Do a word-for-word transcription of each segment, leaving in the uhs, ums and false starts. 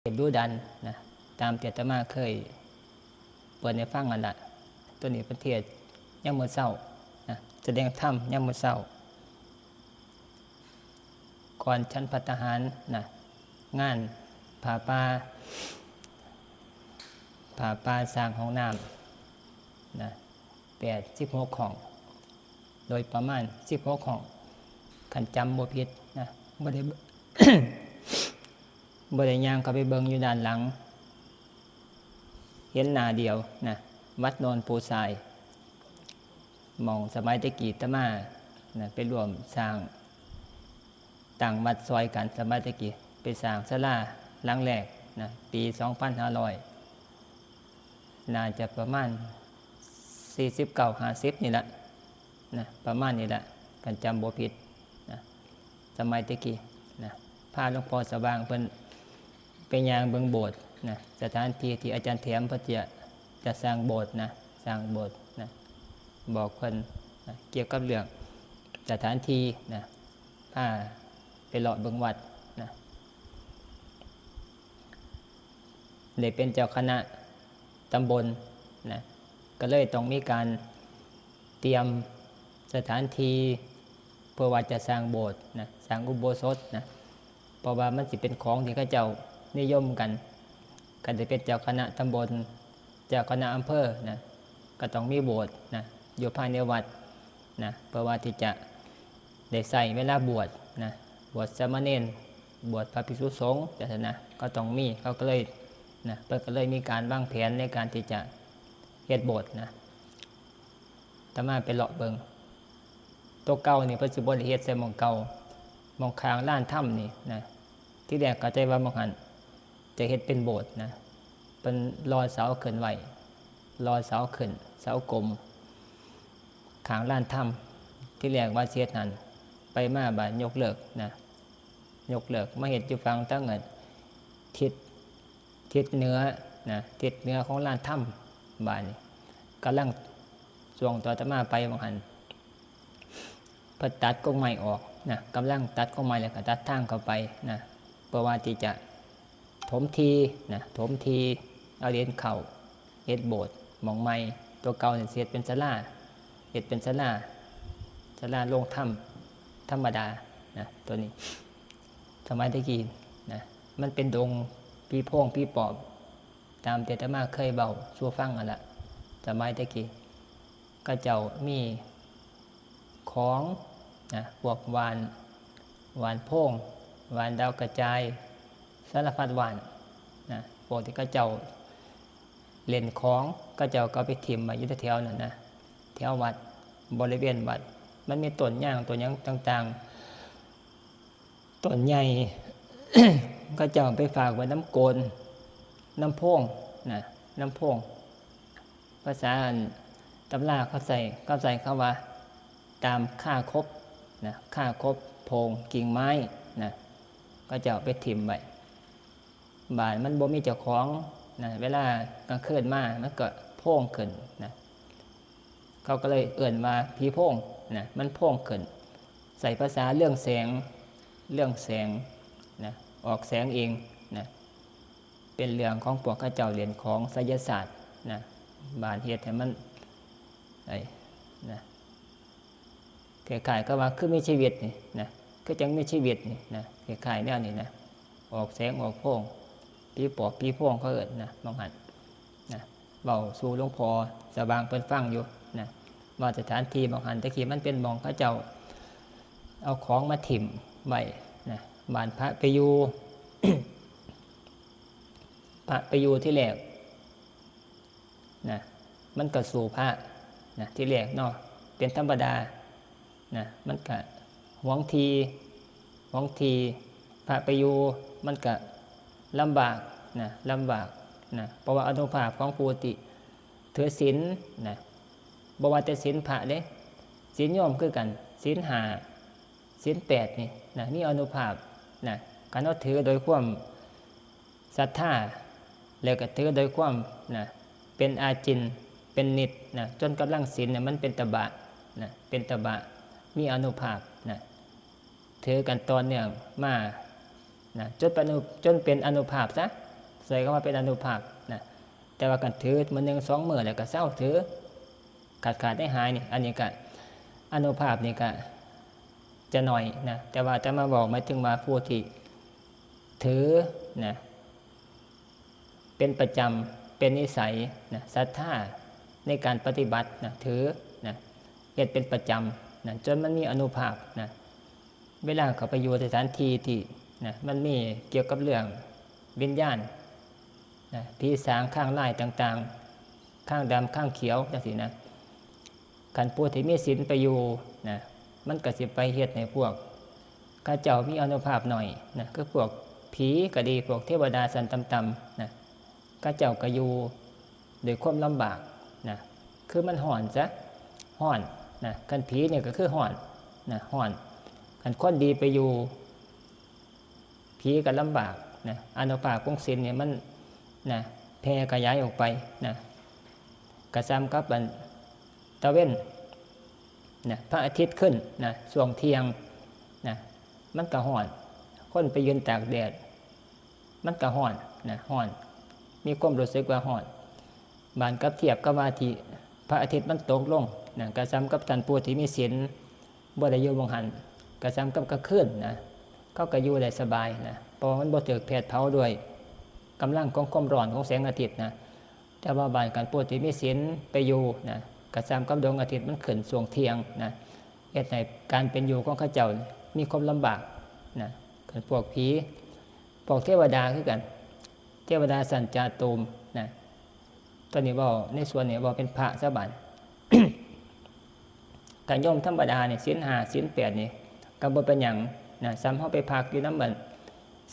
เทศน์ดุดันนะ ตามที่อาตมาเคยเปิดให้ฟังนั่นละ ตัวนี้เพิ่นเทศน์ยามมื้อเช้านะ แสดงธรรมยามมื้อเช้า ก่อนฉันภัตตาหารนะ งานผ้าป่า ผ้าป่าสร้างห้องน้ำนะ แปดสิบหกห้อง โดยประมาณสิบหกห้อง คันจำบ่ผิดนะ บ่ได้ บ่ได้ย่างเข้าไปเบิ่งอยู่ด้านหลัง เห็นหน้าเดียวนะ วัดโนนปูทราย หม่องสมัยแต่กี้อาตมานะ ไปร่วมสร้าง ตั้งวัดซอยกันสมัยแต่กี้ ไปสร้างศาลาหลังแรกนะ ปีสองพันห้าร้อย น่าจะประมาณสี่สิบเก้า ห้าสิบนี่ละนะ ประมาณนี้ละ คันจำบ่ผิดนะ สมัยแต่กี้นะ พาหลวงพ่อสว่างเพิ่นไปย่างเบิ่งโบสถ์นะ สถานที่ที่อาจารย์แถมเพิ่นจะ จะสร้างโบสถ์นะ สร้างโบสถ์นะ บอกเพิ่นนะ เกี่ยวกับเรื่องสถานที่นะ พาไปเลาะเบิ่งวัดนะ ได้เป็นเจ้าคณะตำบลนะ ก็เลยต้องมีการเตรียมสถานที่ เพื่อว่าจะสร้างโบสถ์นะ สร้างอุโบสถนะ เพราะว่ามันสิเป็นของที่เขาเจ้านิยมกัน คันสิเป็นเจ้าคณะตำบล เจ้าคณะอำเภอนะ ก็ต้องมีโบสถ์นะ อยู่ภายในวัดนะ เพื่อว่าที่จะได้ใช้เวลาบวชนะ บวชสามเณร บวชพระภิกษุสงฆ์ จังซี้นะ ก็ต้องมี เขาก็เลยนะ เพิ่นก็เลยมีการวางแผนในการที่จะเฮ็ดโบสถ์นะ อาตมาไปเลาะเบิ่ง ตัวเก่านี่เพิ่นสิบ่ได้เฮ็ดใส่หม่องเก่า หม่องข้างลานธรรมนี่นะ ที่แรกเข้าใจว่าหม่องหั่นจะเฮ็ดเป็นโบสถ์นะ เพิ่นหล่อเสาขึ้นไว้ หล่อเสาขึ้น เสากลม ข้างลานธรรม ที่แรกว่าสิเฮ็ดหั่น ไปมาบาดยกเลิกนะ ยกเลิก มาเฮ็ดอยู่ฝั่งทางทิศ ทิศเหนือนะ ทิศเหนือของลานธรรม บาดนี้กำลัง ช่วงตอนอาตมาไปหม่องหั่น เพิ่นตัดกงไม้ออกนะ กำลังตัดกงไม้แล้วก็ตัดทางเข้าไปนะ เพื่อว่าที่จะถมที่นะ ถมที่ เอาดินเข้า เฮ็ดโบสถ์หม่องใหม่ ตัวเก่านี่สิเฮ็ดเป็นศาลา เฮ็ดเป็นศาลา ศาลาโรงธรรมธรรมดานะ ตัวนี้ สมัยแต่กี้นะ มันเป็นดงผีโพงผีปอบ ตามที่อาตมาเคยเว้าสู่ฟังหั่นละ สมัยแต่กี้ เขาเจ้ามีของนะ พวกหว่าน หว่านโพง หว่านดาวกระจาย สารพัดหว่านนะ พวกที่เขาเจ้าเล่นของ เขาเจ้าก็เอาไปถิ่มไว้อยู่แถวๆนั้นนะ แถววัด บริเวณวัด มันมีต้นยาง ต้นหยังต่างๆ ต้นใหญ่ เขาเจ้าไปฝากไว้นำโกน นำโพงนะ นำโพง ภาษาอันตำราเขาใส่ เขาใส่คำว่า ตามค่าคบนะ ค่าคบโพงกิ่งไม้นะ เขาเจ้าไปถิ่มไว้ บาดมันบ่มีเจ้าของนะ เวลากลางคืนมา มันก็โพงขึ้นนะ เขาก็เลยเอิ้นว่าผีโพงนะ มันโพงขึ้น ใส่ภาษาเรืองแสง เรืองแสงนะ ออกแสงเองนะ เป็นเรื่องของพวกเขาเจ้าเล่นของไสยศาสตร์นะ บาดเฮ็ดให้มัน ไอ้นะ คล้ายๆกับว่าคือมีชีวิตนี่นะ คือจั่งมีชีวิตนี่นะ คล้ายๆแนวนี้นะ ออกแสงออกโพง ผีปอบผีโพงเขาเอิ้นนะ หม่องหั่นนะ เว้าสู่หลวงพ่อสว่างเพิ่นฟังอยู่นะ ว่าสถานที่หม่องหั่นแต่กี้มันเป็นหม่องเขาเจ้าเอาของมาถิ่มไว้นะ บาดพระไปอยู่ พระไปอยู่ที่แรกนะ มันก็สู้พระนะ ที่แรกเนาะ เป็นธรรมดานะ มันก็หวงที่ หวงที่ พระไปอยู่ มันก็ลำบากนะ ลำบากนะ เพราะว่าอานุภาพของผู้ที่ถือศีลนะ บ่ว่าแต่ศีลพระเด้ ศีลโยมคือกัน ศีลห้า ศีลแปดนี่นะ มีอานุภาพนะ คันเฮาถือโดยความศรัทธา แล้วก็ถือโดยความนะ เป็นอาจิน เป็นนิจนะ จนกำลังศีลเนี่ยมันเป็นตบะนะ เป็นตบะ มีอานุภาพนะ ถือกันต่อเนื่องมานะ จนเป็นอนุ จนเป็นอานุภาพซะ โดยก็ว่าเป็นอานุภาพนะ แต่ว่ากันถือมื้อหนึ่งสองมื้อแล้วก็เซาถือ ขาดขาดได้หายนี่ อันนี้ก็อานุภาพนี่ก็จะน้อยนะ แต่ว่าอาตมาบอกหมายถึงว่าผู้ที่ถือนะ เป็นประจำ เป็นนิสัยนะ ศรัทธาในการปฏิบัตินะ ถือนะ เฮ็ดเป็นประจำนะ จนมันมีอานุภาพนะ เวลาเขาไปอยู่สถานที่ที่นะ มันมีเกี่ยวกับเรื่องวิญญาณนะ ผีสางคางลายต่างๆ คางดำคางเขียวจังซี้นะ คันผู้ที่มีศีลไปอยู่นะ มันก็สิไปเฮ็ดให้พวกเขาเจ้ามีอานุภาพน้อยนะ คือพวกผีก็ดี พวกเทวดาชั้นต่ำๆนะ เขาเจ้าก็อยู่ด้วยความลำบากนะ คือมันฮ้อนซะ ฮ้อนนะ คันผีนี่ก็คือฮ้อนนะ ฮ้อน คันคนดีไปอยู่ ผีก็ลำบากนะ อานุภาพของศีลเนี่ยมันนะ แผ่ขยายออกไปนะ ก็ส่ำกับอันตะเว็นนะ พระอาทิตย์ขึ้นนะ ช่วงเที่ยงนะ มันก็ฮ้อน คนไปยืนตากแดด มันก็ฮ้อนนะ ฮ้อน มีความรู้สึกว่าฮ้อน บาดกับเทียบกับว่าที่พระอาทิตย์มันตกลงนะ ก็ส่ำกับท่านผู้ที่มีศีล บ่ได้อยู่หม่องหั้น ก็ส่ำกับกลางคืนนะ เขาก็อยู่ได้สบายนะ เพราะว่ามันบ่ถูกแผดเผาด้วยกำลังของความร้อนของแสงอาทิตย์นะ แต่ว่าบาดคันผู้ที่มีศีลไปอยู่นะ ก็ส่ำกับดวงอาทิตย์มันขึ้นช่วงเที่ยงนะ เฮ็ดให้การเป็นอยู่ของเขาเจ้ามีความลำบากนะ คันพวกผี พวกเทวดาคือกัน เทวดาชั้นจาตุมนะ ตอนนี้เว้าในส่วนนี้เว้าเป็นพระซะบาด ก็โยมธรรมดานี่ ศีลห้า ศีลแปดนี่ ก็บ่เป็นหยังนะ ส่ำเฮาไปพักอยู่นำบ้าน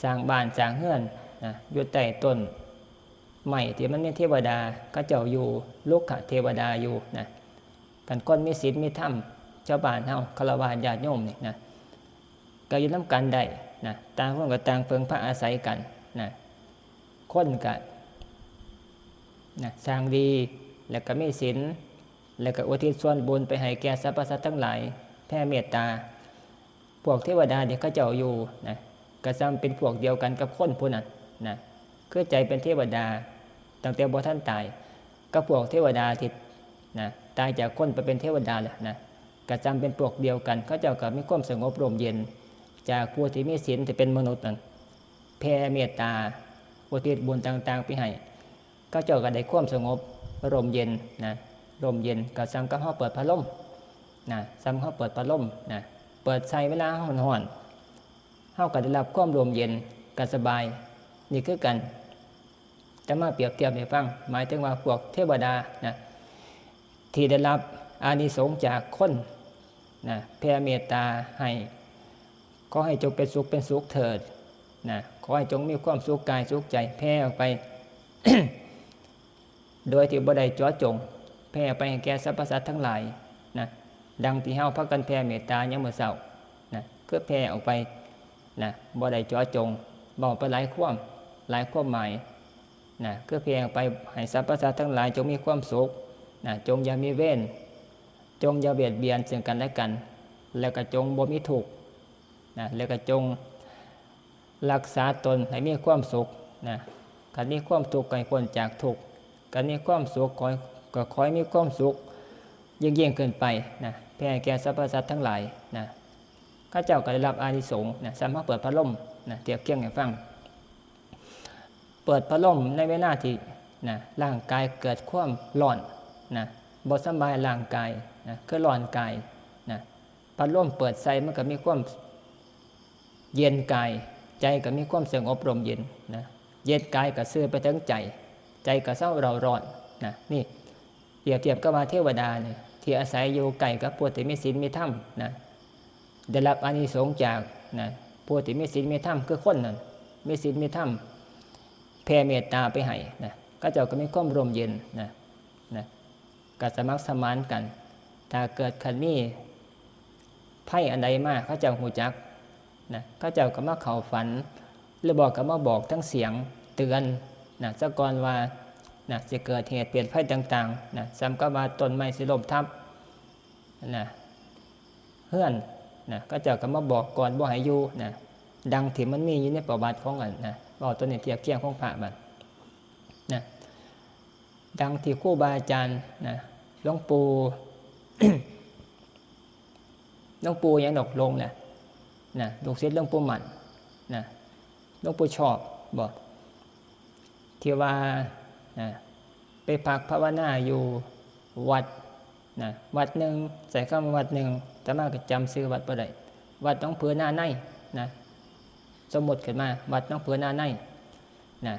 สร้างบ้านสร้างเฮือนนะ อยู่ใต้ต้นไม้ที่มันมีเทวดาเขาเจ้าอยู่ รุกขเทวดาอยู่นะ คันคนมีศีลมีธรรม ชาวบ้านเฮา ฆราวาสญาติโยมนี่นะ ก็อยู่นำกันได้นะ ต่างคนก็ต่างเพิ่งพาอาศัยกันนะ คนก็นะ สร้างดี แล้วก็มีศีล แล้วก็อุทิศส่วนบุญไปให้แก่สรรพสัตว์ทั้งหลาย แผ่เมตตา พวกเทวดาที่เขาเจ้าอยู่นะ ก็ส่ำเป็นพวกเดียวกันกับคนผู้นั้นนะ คือใจเป็นเทวดา ตั้งแต่บ่ทันตาย กับพวกเทวดาที่นะ ตายจากคนไปเป็นเทวดาแล้วนะ ก็ส่ำเป็นพวกเดียวกัน เขาเจ้าก็มีความสงบร่มเย็น จากผู้ที่มีศีลที่เป็นมนุษย์นั้น แผ่เมตตา อุทิศบุญต่างๆไปให้ เขาเจ้าก็ได้ความสงบ ร่มเย็นนะ ร่มเย็น ก็ส่ำกับเฮาเปิดพัดลมนะ ส่ำเฮาเปิดพัดลมนะ เปิดใส่เวลาร้อนๆ เฮาก็ได้รับความร่มเย็น ก็สบาย นี่คือกัน จะมาเปรียบเทียบให้ฟัง หมายถึงว่าพวกเทวดานะ ที่ได้รับอานิสงส์จากคนนะ แผ่เมตตาให้ ขอให้จงเป็นสุขเป็นสุขเถิดนะ ขอให้จงมีความสุขกายสุขใจ แผ่ออกไป โดยที่บ่ได้เจาะจง แผ่ไปให้แก่สรรพสัตว์ทั้งหลายนะ ดังที่เฮาพากันแผ่เมตตายามมื้อเช้านะ คือแผ่ออกไปนะ บ่ได้เจาะจง เว้าไปหลายความ หลายความหมายนะ คือแผ่ออกไปให้สรรพสัตว์ทั้งหลายจงมีความสุขนะ จงอย่ามีเวร จงอย่าเบียดเบียนซึ่งกันและกัน แล้วก็จงบ่มีทุกข์นะ แล้วก็จงรักษาตนให้มีความสุขนะ คันมีความทุกข์ก็ให้พ้นจากทุกข์ คันมีความสุขขอให้ ก็ขอให้มีความสุข ยิ่งๆขึ้นไปนะ แผ่แก่สรรพสัตว์ทั้งหลายนะ เขาเจ้าก็ได้รับอานิสงส์นะ ส่ำเฮาเปิดพัดลมนะ เทียบเคียงให้ฟัง เปิดพัดลมในเวลาที่นะ ร่างกายเกิดความร้อนนะ บ่สำบายร่างกายนะ คือร้อนกายนะ พัดลมเปิดใส่มันก็มีความเย็นกาย ใจก็มีความสงบร่มเย็นนะ เย็นกายก็สื่อไปถึงใจ ใจก็เซาเร่าร้อนนะ นี่ เปรียบเทียบกับว่าเทวดานี่ ที่อาศัยอยู่ใกล้กับผู้ที่มีศีลมีธรรมนะ ได้รับอานิสงส์จากนะ ผู้ที่มีศีลมีธรรม คือคนนั้น มีศีลมีธรรม แผ่เมตตาไปให้นะ เขาเจ้าก็มีความร่มเย็นนะ นะ ก็สมัครสมานกัน ถ้าเกิดคันมีภัยอันใดมา เขาเจ้าฮู้จักนะ เขาเจ้าก็มาเข้าฝัน หรือบ่ก็มาบอกทางเสียงเตือนนะ ซะก่อนว่านะ สิเกิดเหตุเปลี่ยนภัยต่างๆนะ ส่ำกับว่าต้นไม้สิล้มทับนะ เฮือนนะ เขาเจ้าก็มาบอกก่อนบ่ให้อยู่นะ ดังที่มันมีอยู่ในประวัติของอันนะ เว้าตัวนี้เทียบเคียงของพระบัด นะ ดังที่ครูบาอาจารย์นะ หลวงปู่ หลวงปู่หยังดอก หลงแหละนะ ลูกศิษย์หลวงปู่มั่นนะ หลวงปู่ชอบบอก ที่ว่านะ ไปพักภาวนาอยู่วัดนะ วัดหนึ่ง ใช้คำว่าวัดหนึ่ง อาตมาก็จำชื่อวัดบ่ได้ วัดหนองผือนาในนะ สมมุติขึ้นมา วัดหนองผือนาในนะ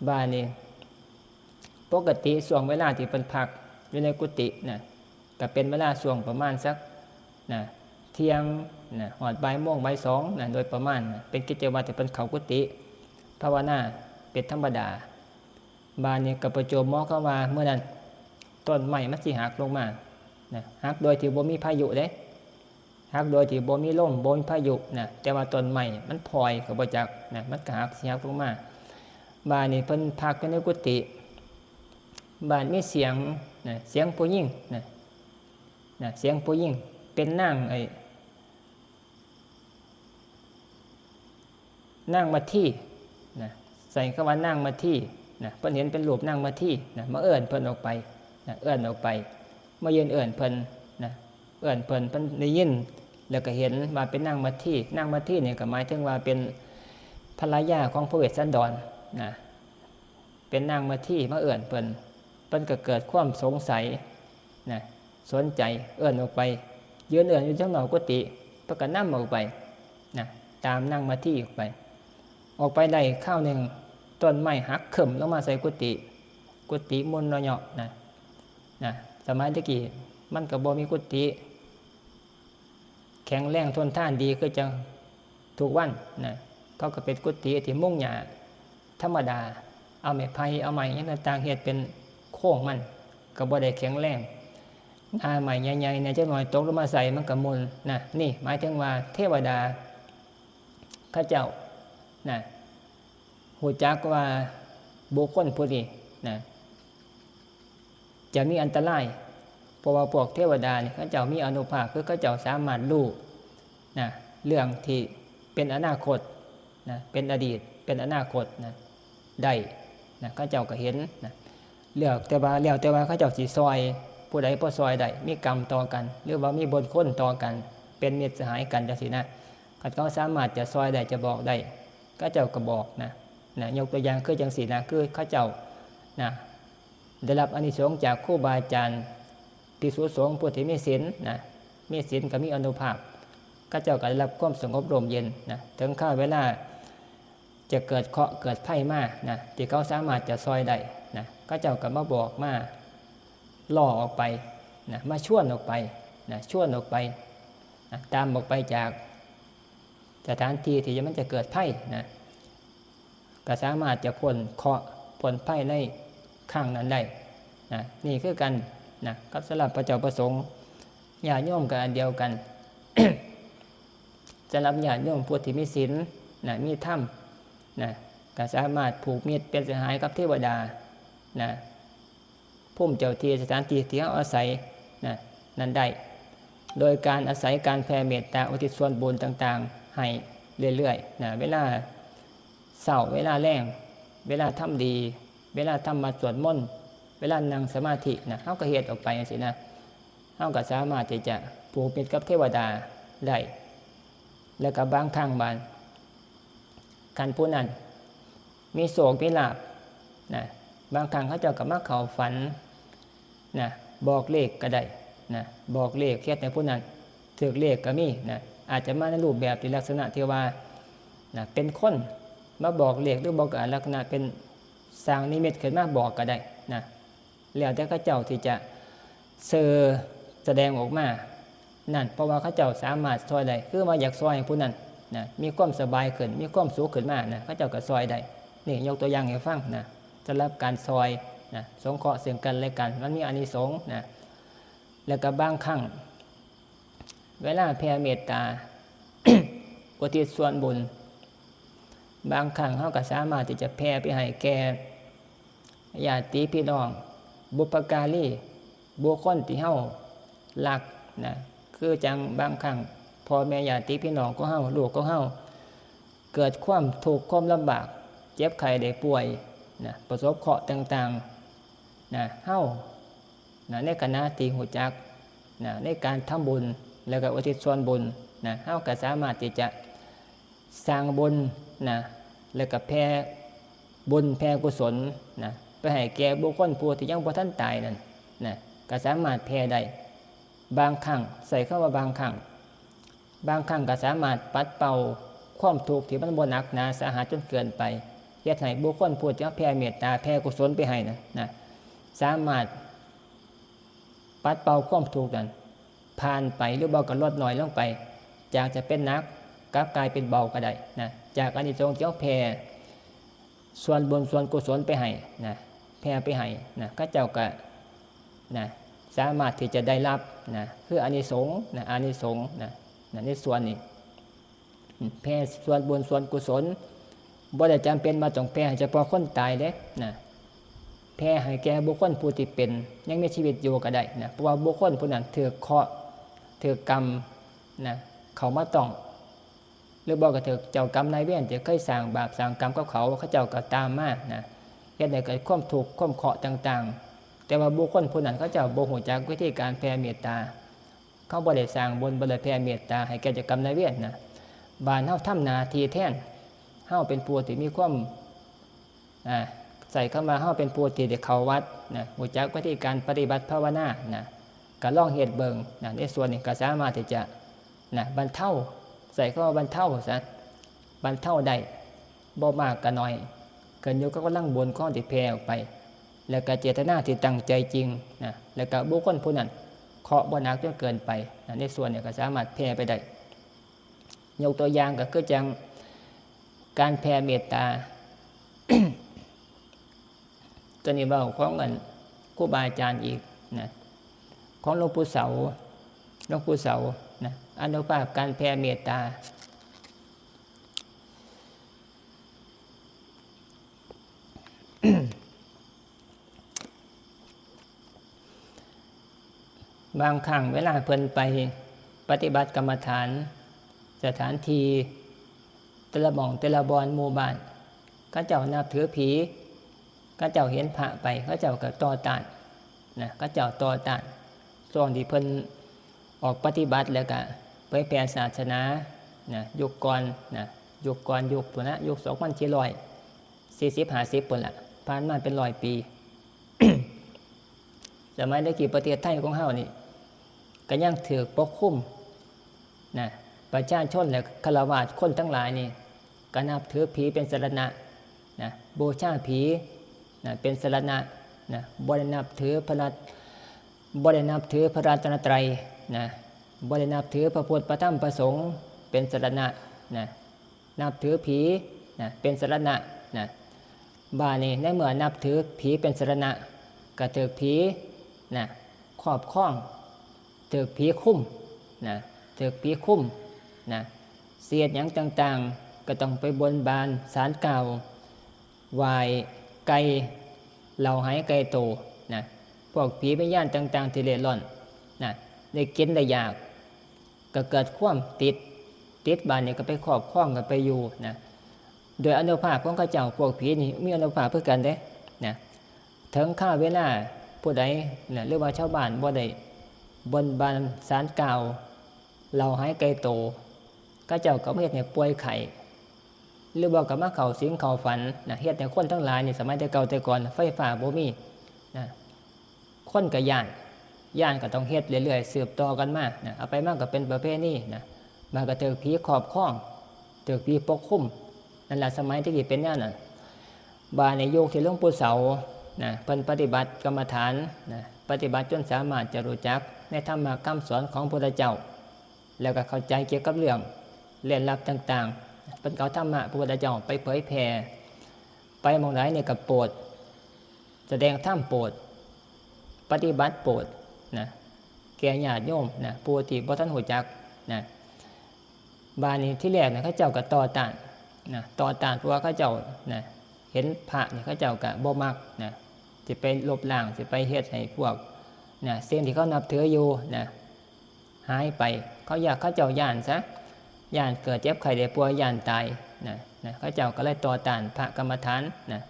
บาดนี้ ปกติช่วงเวลาที่เพิ่นพักอยู่ในกุฏินะ ก็เป็นเวลาช่วงประมาณสักนะ เที่ยงนะ ฮอดบ่ายโมง บ่ายสองนะ โดยประมาณนะ เป็นกิจวัตรที่เพิ่นเข้ากุฏิภาวนาเป็นธรรมดา บาดนี้ก็ประจวบเหมาะกับว่ามื้อนั้นต้นไม้มันสิหักลงมานะ หักโดยที่บ่มีพายุเด้ หักโดยที่บ่มีลม บ่มีพายุนะ แต่ว่าต้นไม้มันพลอยก็บ่จักนะ มันก็หัก สิหักลงมา บาดนี้เพิ่นพักอยู่ในกุฏิ บาดมีเสียงนะ เสียงผู้หญิงนะ นะ เสียงผู้หญิง เป็นนาง ไอ้ นางมัทธีนะ ใช้คำว่านางมัทธีนะ เพิ่นเห็นเป็นรูปนางมัทธีนะ มาเอิ้นเพิ่นออกไปนะ เอิ้นออกไป มายืนเอิ้นเพิ่นนะ เอิ้นเพิ่น เพิ่นได้ยิน แล้วก็เห็นว่าเป็นนางมัทธี นางมัทธีนี่ก็หมายถึงว่าเป็นภรรยาของพระเวสสันดรนะ เป็นนางมัทธีมาเอิ้นเพิ่น เพิ่นก็เกิดความสงสัยนะ สนใจ เอิ้นออกไป ยืนเอิ้นอยู่ทางนอกกุฏิ เพิ่นก็นำออกไปนะ ตามนางมัทธีออกไป ออกไปได้คราวหนึ่ง ต้นไม้หักเคิ่มลงมาใส่กุฏิ กุฏิมุนเนาะเนาะนะ นะ สมัยตะกี้มันก็บ่มีกุฏิแข็งแรงทนทานดีคือจั่งทุกวันนะ เขาก็เป็นกุฏิที่มุงหญ้าธรรมดา เอาไม้ไผ่ เอาไม้หยังต่างๆ เฮ็ดเป็นโครงมัน ก็บ่ได้แข็งแรง ง่าไม้ใหญ่ๆ แหน่จักหน่อยตกลงมาใส่มันก็มุนนะ นี่หมายถึงว่าเทวดาเขาเจ้านะ ฮู้จักว่าบุคคลผู้นี้นะ จะมีอันตราย เพราะว่าพวกเทวดานี่เขาเจ้ามีอานุภาพ คือเขาเจ้าสามารถรู้นะ เรื่องที่เป็นอนาคตนะ เป็นอดีต เป็นอนาคตนะ ได้นะ เขาเจ้าก็เห็นนะ แล้วแต่ว่า แล้วแต่ว่าเขาเจ้าสิซ่อยผู้ใด บ่ซ่อยได้ มีกรรมต่อกัน หรือว่ามีบุญคุณต่อกัน เป็นมิตรสหายกันจั่งซี้นะ คันเขาสามารถจะซ่อยได้ จะบอกได้ เขาเจ้าก็บอกนะ นะ ยกตัวอย่างคือจั่งซี้นะ คือเขาเจ้านะ ได้รับอานิสงส์จากครูบาอาจารย์ ภิกษุสงฆ์ผู้ที่มีศีลนะ มีศีลก็มีอานุภาพ เขาเจ้าก็ได้รับความสงบร่มเย็นนะ ถึงคราวเวลาจะเกิดเคราะห์เกิดภัยมานะ ที่เขาสามารถจะซ่อยได้นะ เขาเจ้าก็มาบอก มาล่อออกไปนะ มาชวนออกไปนะ ชวนออกไปนะ ตามออกไปจากสถานที่ที่มันจะเกิดภัยนะ ก็สามารถจะพ้นเคราะห์พ้นภัยในครั้งนั้นได้นะ นี่คือกันนะ กับสำหรับพระเจ้าพระสงฆ์ ญาติโยมก็อันเดียวกัน สำหรับญาติโยมผู้ที่มีศีลนะ มีธรรมนะ ก็สามารถผูกมิตรเป็นสหายกับเทวดานะ ภูมิเจ้าที่ สถานที่ที่เราอาศัยนะ นั้นได้ โดยการอาศัยการแผ่เมตตา อุทิศส่วนบุญต่างๆ ให้เรื่อยๆนะ เวลาเช้า เวลาแลง เวลาทำดี เวลาทำวัตรสวดมนต์ เวลานั่งสมาธินะ เราก็เฮ็ดออกไปจั่งซี้นะ เราก็สามารถที่จะผูกมิตรกับเทวดาได้ แล้วก็บางครั้งบาง คันผู้นั้นมีโชคมีลาภนะ บางครั้งเขาเจ้าก็มาเข้าฝันนะ บอกเลขก็ได้นะ บอกเลขเฮ็ดให้ผู้นั้นถืกเลขก็มีนะ อาจจะมาในรูปแบบที่ลักษณะที่ว่านะ เป็นคนมาบอกเลข หรือบอกลักษณะเป็นสร้างนิมิตขึ้นมาบอกก็ได้นะ แล้วแต่เขาเจ้าที่จะเซอแสดงออกมานั่น เพราะว่าเขาเจ้าสามารถซ่อยได้ คือว่าอยากซ่อยให้ผู้นั้นนะ มีความสบายขึ้น มีความสุขขึ้นมานะ เขาเจ้าก็ซ่อยได้ นี่ยกตัวอย่างให้ฟังนะ สำหรับการซ่อยนะ สงเคราะห์ซึ่งกันและกัน มันมีอานิสงส์นะ แล้วก็บางครั้ง เวลาแผ่เมตตา อุทิศส่วนบุญ บางครั้งเราก็สามารถที่จะแผ่ไปให้แก่ญาติพี่น้อง บุพการี บุคคลที่เรารักนะ คือจั่งบางครั้งพ่อแม่ญาติพี่น้องของเรา ลูกของเรา เกิดความทุกข์ความลำบาก เจ็บไข้ได้ป่วย นะ ประสบเคราะห์ต่างๆ นะ เฮา นะ ในขณะที่รู้จัก นะ ในการทำบุญ แล้วก็อุทิศส่วนบุญ นะ เฮาก็สามารถที่จะสร้างบุญ นะ แล้วก็แผ่บุญแผ่กุศล นะ ไปให้แก่บุคคลผู้ที่ยังบ่ทันตายนั่น นะ ก็สามารถแผ่ได้ บางครั้ง ใช้คำว่าบางครั้ง บางครั้งก็สามารถปัดเป่าความทุกข์ที่มันบ่หนักหนาสาหัสจนเกินไป เฮ็ดให้บุคคลผู้ที่แผ่เมตตาแผ่กุศลไปให้นะ นะ สามารถปัดเป่าความทุกข์นั้นผ่านไป หรือบ่ก็ลดน้อยลงไป จากจะเป็นหนักกลับกลายเป็นเบาก็ได้นะ จากอานิสงส์ที่เฮาแผ่ส่วนบุญส่วนกุศลไปให้นะ แผ่ไปให้นะ เขาเจ้าก็นะ สามารถที่จะได้รับนะ คืออานิสงส์นะ อานิสงส์นะ นะ ในส่วนนี้ แผ่ส่วนบุญส่วนกุศล บ่ได้จำเป็นว่าต้องแผ่ให้เฉพาะคนตายเด้นะ แผ่ให้แก่บุคคลผู้ที่เป็น ยังมีชีวิตอยู่ก็ได้นะ เพราะว่าบุคคลผู้นั้นถืกเคราะห์ ถืกกรรมนะ เข้ามาต้อง หรือบ่ก็ถืกเจ้ากรรมนายเวรที่เคยสร้างบาปสร้างกรรมกับเขา เขาเจ้าก็ตามมานะ เฮ็ดให้เกิดความทุกข์ความเคราะห์ต่างๆ แต่ว่าบุคคลผู้นั้นเขาเจ้าบ่รู้จักวิธีการแผ่เมตตา เขาบ่ได้สร้างบุญ บ่ได้แผ่เมตตาให้แก่เจ้ากรรมนายเวรนะ บาดเฮาทำหน้าที่แทน เฮาเป็นผู้ที่มีความ อ่า ใช้คำว่าเฮาเป็นผู้ที่ได้เข้าวัดนะ รู้จักวิธีการปฏิบัติภาวนานะ ก็ลองเฮ็ดเบิ่งนะ ในส่วนนี้ก็สามารถที่จะนะ บรรเทา ใช้คำว่าบรรเทาซะ บรรเทาได้ บ่มากก็น้อย ขึ้นอยู่กับกำลังบุญของที่แผ่ออกไป แล้วก็เจตนาที่ตั้งใจจริงนะ แล้วก็บุคคลผู้นั้นเคราะห์บ่หนักจนเกินไปนะ ในส่วนนี้ก็สามารถแผ่ไปได้ ยกตัวอย่างก็คือจั่งการแผ่เมตตา ตัวนี้เว้าของอันครูบาอาจารย์อีกนะ ของหลวงปู่เสา หลวงปู่เสานะ อานุภาพการแผ่เมตตา บางครั้งเวลาเพิ่นไปปฏิบัติกรรมฐาน สถานที่แต่ละหม่องแต่ละบ่อนหมู่บ้าน เขาเจ้านับถือผี เขาเจ้าเห็นพระไป เขาเจ้าก็ต่อต้านนะ เขาเจ้าต่อต้าน ช่วงที่เพิ่นออกปฏิบัติแล้วก็เผยแผ่ศาสนานะ ยุคก่อนนะ ยุคก่อน ยุคพุ้นนะ ยุคสองพันสี่ร้อยสี่สิบห้าสิบพุ้นละ ผ่านมาเป็นร้อยปี สมัยตะกี้ประเทศไทยของเฮานี่ ก็ยังถืกปกคลุมนะ ประชาชนและฆราวาสคนทั้งหลายนี่ ก็นับถือผีเป็นสรณะนะ บูชาผีนะ เป็นสรณะนะ บ่ได้นับถือพระรัต- บ่ได้นับถือพระรัตนตรัยนะ บ่ได้นับถือพระพุทธ พระธรรม พระสงฆ์เป็นสรณะนะ นับถือผีนะ เป็นสรณะนะ บาดนี้ในเมื่อนับถือผีเป็นสรณะ ก็ถืกผีนะ ครอบครอง ถืกผีคุมนะ ถืกผีคุมนะ สิเฮ็ดหยังต่างๆ ก็ต้องไปบนบานศาลกล่าว ไหว้ไก่ เหล่าไหไก่โตนะ พวกผีวิญญาณต่างๆ ที่เร่ร่อนนะ ได้กินได้อยาก ก็เกิดความติด ติดบาดนี้ก็ไปครอบครอง ก็ไปอยู่นะ โดยอานุภาพของเขาเจ้า พวกผีนี่มีอานุภาพคือกันเด้นะ ถึงคราวเวลาผู้ใดนะ หรือว่าชาวบ้านบ่ได้บนบานศาลกล่าว เหล่าไหไก่โต เขาเจ้าก็มาเฮ็ดให้ป่วยไข้ หรือว่าก็มาเข้าสิงเข้าฝันนะ เฮ็ดให้คนทั้งหลายนี่ สมัยแต่เก่าแต่ก่อนไฟฟ้าบ่มีนะ คนก็ย้าน ย้านก็ต้องเฮ็ดเรื่อยๆ สืบต่อกันมานะ เอาไปมาก็เป็นประเพณีนะ บาดก็ถืกผีครอบครอง ถืกผีปกคลุม นั่นล่ะ สมัยตะกี้เป็นแนวนั้น บาดในยุคที่หลวงปู่เสานะ เพิ่นปฏิบัติกรรมฐานนะ ปฏิบัติจนสามารถจะรู้จักในธรรมะคำสอนของพระพุทธเจ้า แล้วก็เข้าใจเกี่ยวกับเรื่องเร้นลับต่างๆ เพิ่นก็เอาธรรมะพระพุทธเจ้าไปเผยแผ่ ไปหม่องใดเนี่ยก็โปรด แสดงธรรมโปรด ปฏิบัติโปรดนะ แก่ญาติโยมนะ ผู้ที่บ่ทันรู้จักนะ บาดนี้ที่แรกนะ เขาเจ้าก็ต่อต้านนะ ต่อต้าน เพราะว่าเขาเจ้านะ เห็นพระนี่เขาเจ้าก็บ่มักนะ สิไปลบล้าง สิไปเฮ็ดให้พวกนะ สิ่งที่เขานับถืออยู่นะ หายไป เขาอยาก เขาเจ้าย้านซะ ย้านเกิดเจ็บไข้ได้ป่วย ย้านตายนะ นะ เขาเจ้าก็เลยต่อต้านพระกรรมฐานนะ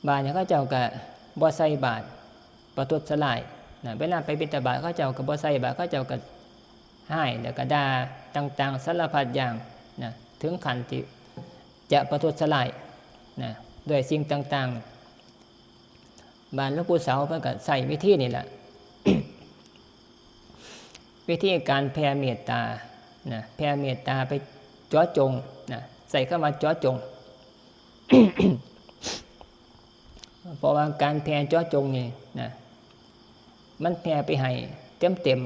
บาดนี้เขาเจ้าก็บ่ใส่บาตร ประทุษร้ายนะ เวลาไปบิณฑบาตเขาเจ้าก็บ่ใส่บาตร เขาเจ้าก็ฮ้ายแล้วก็ด่าต่างๆ สารพัดอย่างนะ ถึงขั้นที่จะประทุษร้ายนะ ด้วยสิ่งต่างๆ บาดหลวงปู่เสาเพิ่นก็ใช้วิธีนี่แหละ วิธีการแผ่เมตตานะ แผ่เมตตาไปเจาะจงนะ ใช้คำว่าเจาะจง เพราะว่าการแผ่เจาะจงนี่นะ มันแผ่ไปให้เต็ม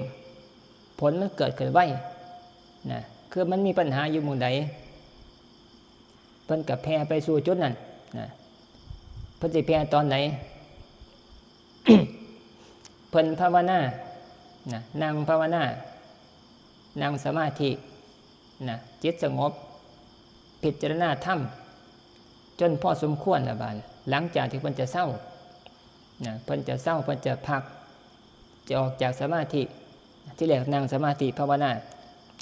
ๆ ผลมันเกิดขึ้นไวนะ คือมันมีปัญหาอยู่หม่องใด เพิ่นก็แผ่ไปสู่จุดนั้นนะ เพิ่นสิแผ่ตอนไหน เพิ่นภาวนานะ นั่งภาวนา นั่งสมาธินะ จิตสงบ พิจารณาธรรม จนพอสมควรละบาด หลังจากที่เพิ่นจะเซานะ เพิ่นจะเซา เพิ่นจะพัก จะออกจากสมาธิ ที่แรกนั่งสมาธิภาวนา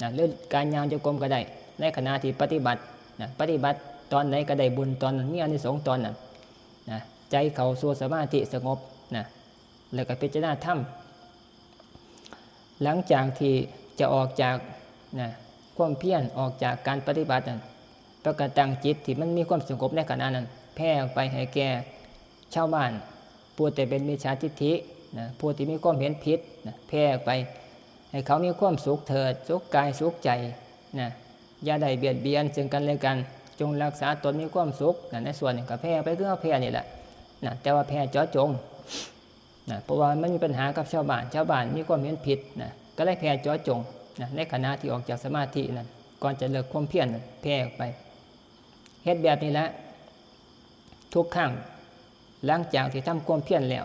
นะ หรือการย่างจงกรมก็ได้ ในขณะที่ปฏิบัตินะ ปฏิบัติตอนไหนก็ได้บุญตอนนั้น มีอานิสงส์ตอนนั้นนะ ใจเข้าสู่สมาธิสงบนะ แล้วก็พิจารณาธรรม หลังจากที่จะออกจากนะ ความเพียร ออกจากการปฏิบัตินั้น เพิ่นก็ตั้งจิตที่มันมีความสงบในขณะนั้น แผ่ออกไปให้แก่ชาวบ้าน ผู้ที่เป็นมิจฉาทิฏฐินะ ผู้ที่มีความเห็นผิดนะ แผ่ออกไป ให้เขามีความสุขเถิด สุขกายสุขใจนะ อย่าได้เบียดเบียนซึ่งกันและกัน จงรักษาตนมีความสุขนะ ในส่วนนี้ก็แผ่ไปคือเฮาแผ่นี่แหละนะ แต่ว่าแผ่เจาะจงนะ เพราะว่ามันมีปัญหากับชาวบ้าน ชาวบ้านมีความเห็นผิดนะ ก็เลยแผ่เจาะจงนะ ในขณะที่ออกจากสมาธินั้น ก่อนจะเลิกความเพียรนั้น แผ่ออกไป เฮ็ดแบบนี้แหละ ทุกครั้ง หลังจากที่ทำความเพียรแล้ว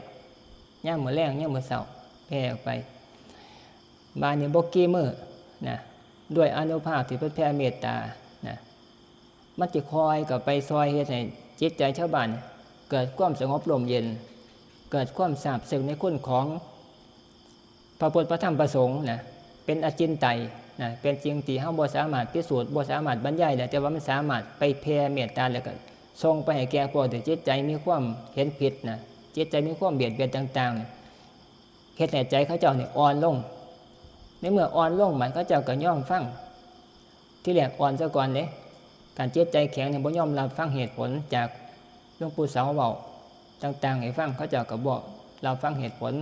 ยามมื้อแลง ยามมื้อเช้า แผ่ออกไป บาดนี้บ่กี่มื้อนะ ด้วยอานุภาพที่เพิ่นแผ่เมตตานะ มันสิค่อยเข้าไปซ่อยเฮ็ดให้จิตใจชาวบ้าน เกิดความสงบร่มเย็น เกิดความซาบซึ้งในคุณของพระพุทธ พระธรรม พระสงฆ์นะ เป็นอจินไตยนะ เป็นสิ่งที่เฮาบ่สามารถพิสูจน์ บ่สามารถบรรยายได้ แต่ว่ามันสามารถไปแผ่เมตตา แล้วก็ส่งไปให้แก่พวกที่จิตใจมีความเห็นผิดนะ จิตใจมีความเบียดเบียนต่างๆ เฮ็ดให้ใจเขาเจ้านี่อ่อนลง ในเมื่ออ่อนลง มันเขาเจ้าก็ยอมฟัง ที่แรกอ่อนซะก่อนเด้ คันจิตใจแข็งนี่บ่ยอมรับฟังเหตุผลจากหลวงปู่เสาเว้าต่างๆ ให้ฟัง เขาเจ้าก็บ่รับฟังเหตุผล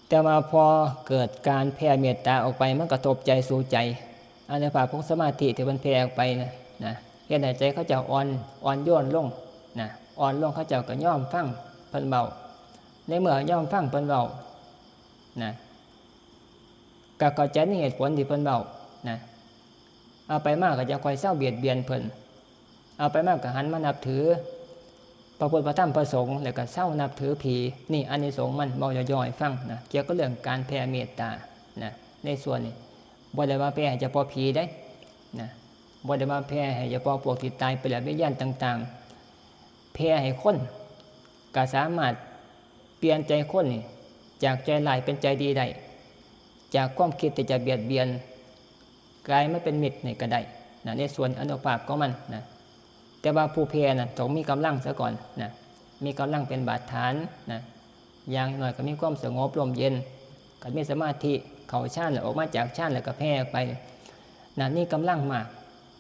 แต่ว่าพอเกิดการแผ่เมตตาออกไป มันกระทบใจสู่ใจ อานุภาพของสมาธิที่เพิ่นแผ่ออกไปนะ นะ เฮ็ดให้ใจเขาเจ้าอ่อน อ่อนโยนลงนะ อ่อนลง เขาเจ้าก็ยอมฟังเพิ่นเว้า ในเมื่อยอมฟังเพิ่นเว้านะ ก็เข้าใจในเหตุผลที่เพิ่นเว้านะ เอาไปมาก็จะค่อยเซาเบียดเบียนเพิ่น เอาไปมาก็หันมานับถือพระพุทธ พระธรรม พระสงฆ์ แล้วก็เซานับถือผี นี่อานิสงส์มัน เว้าย่อๆให้ฟังนะ เกี่ยวกับเรื่องการแผ่เมตตานะ ในส่วนนี้ บ่ได้ว่าแผ่ให้เฉพาะผีเด้นะ บ่ได้ว่าแผ่ให้เฉพาะพวกที่ตายไปแล้ว วิญญาณต่างๆ แผ่ให้คน ก็สามารถเปลี่ยนใจคนนี่ จากใจร้ายเป็นใจดีได้ จากความคิดที่จะเบียดเบียน กลายมาเป็นมิตรนี่ก็ได้นะ ในส่วนอานุภาพของมันนะ แต่ว่าผู้แผ่น่ะต้องมีกำลังซะก่อนนะ มีกำลังเป็นบาดฐานนะ อย่างน้อยก็มีความสงบร่มเย็น ก็มีสมาธิ เข้าฌานแล้วออกมาจากฌานแล้วก็แผ่ออกไปนะ มีกำลังมาก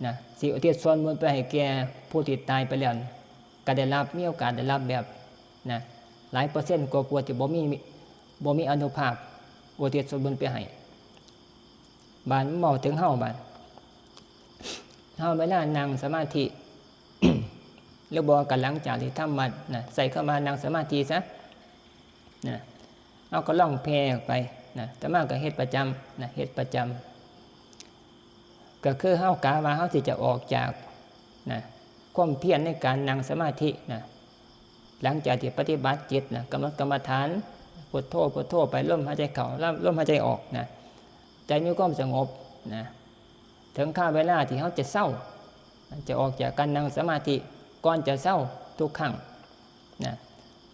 นะ สิอุทิศส่วนบุญไปให้แก่ผู้ที่ตายไปแล้ว ก็ได้รับ มีโอกาสได้รับแบบนะ หลายเปอร์เซ็นต์กว่าๆ ที่บ่มี บ่มีอานุภาพ อุทิศส่วนบุญไปให้ บาดเว้าถึงเฮาบาด เฮาเวลานั่งสมาธิ หรือบ่ก็หลังจากที่ทำวัตรนะ ใช้คำว่านั่งสมาธิซะนะ เฮาก็ลองแผ่ออกไปนะ อาตมาก็เฮ็ดประจำนะ เฮ็ดประจำ ก็คือเฮากะว่าเฮาสิจะออกจากนะ ความเพียรในการนั่งสมาธินะ หลังจากที่ปฏิบัติจิตนะ กำหนดกรรมฐาน พุทโธ พุทโธ ไป ลมหายใจเข้า ลมหายใจออกนะ ใจมีความสงบนะ ถึงคราวเวลาที่เฮาจะเซา จะออกจากการนั่งสมาธิ ก่อนจะเซาทุกครั้งนะ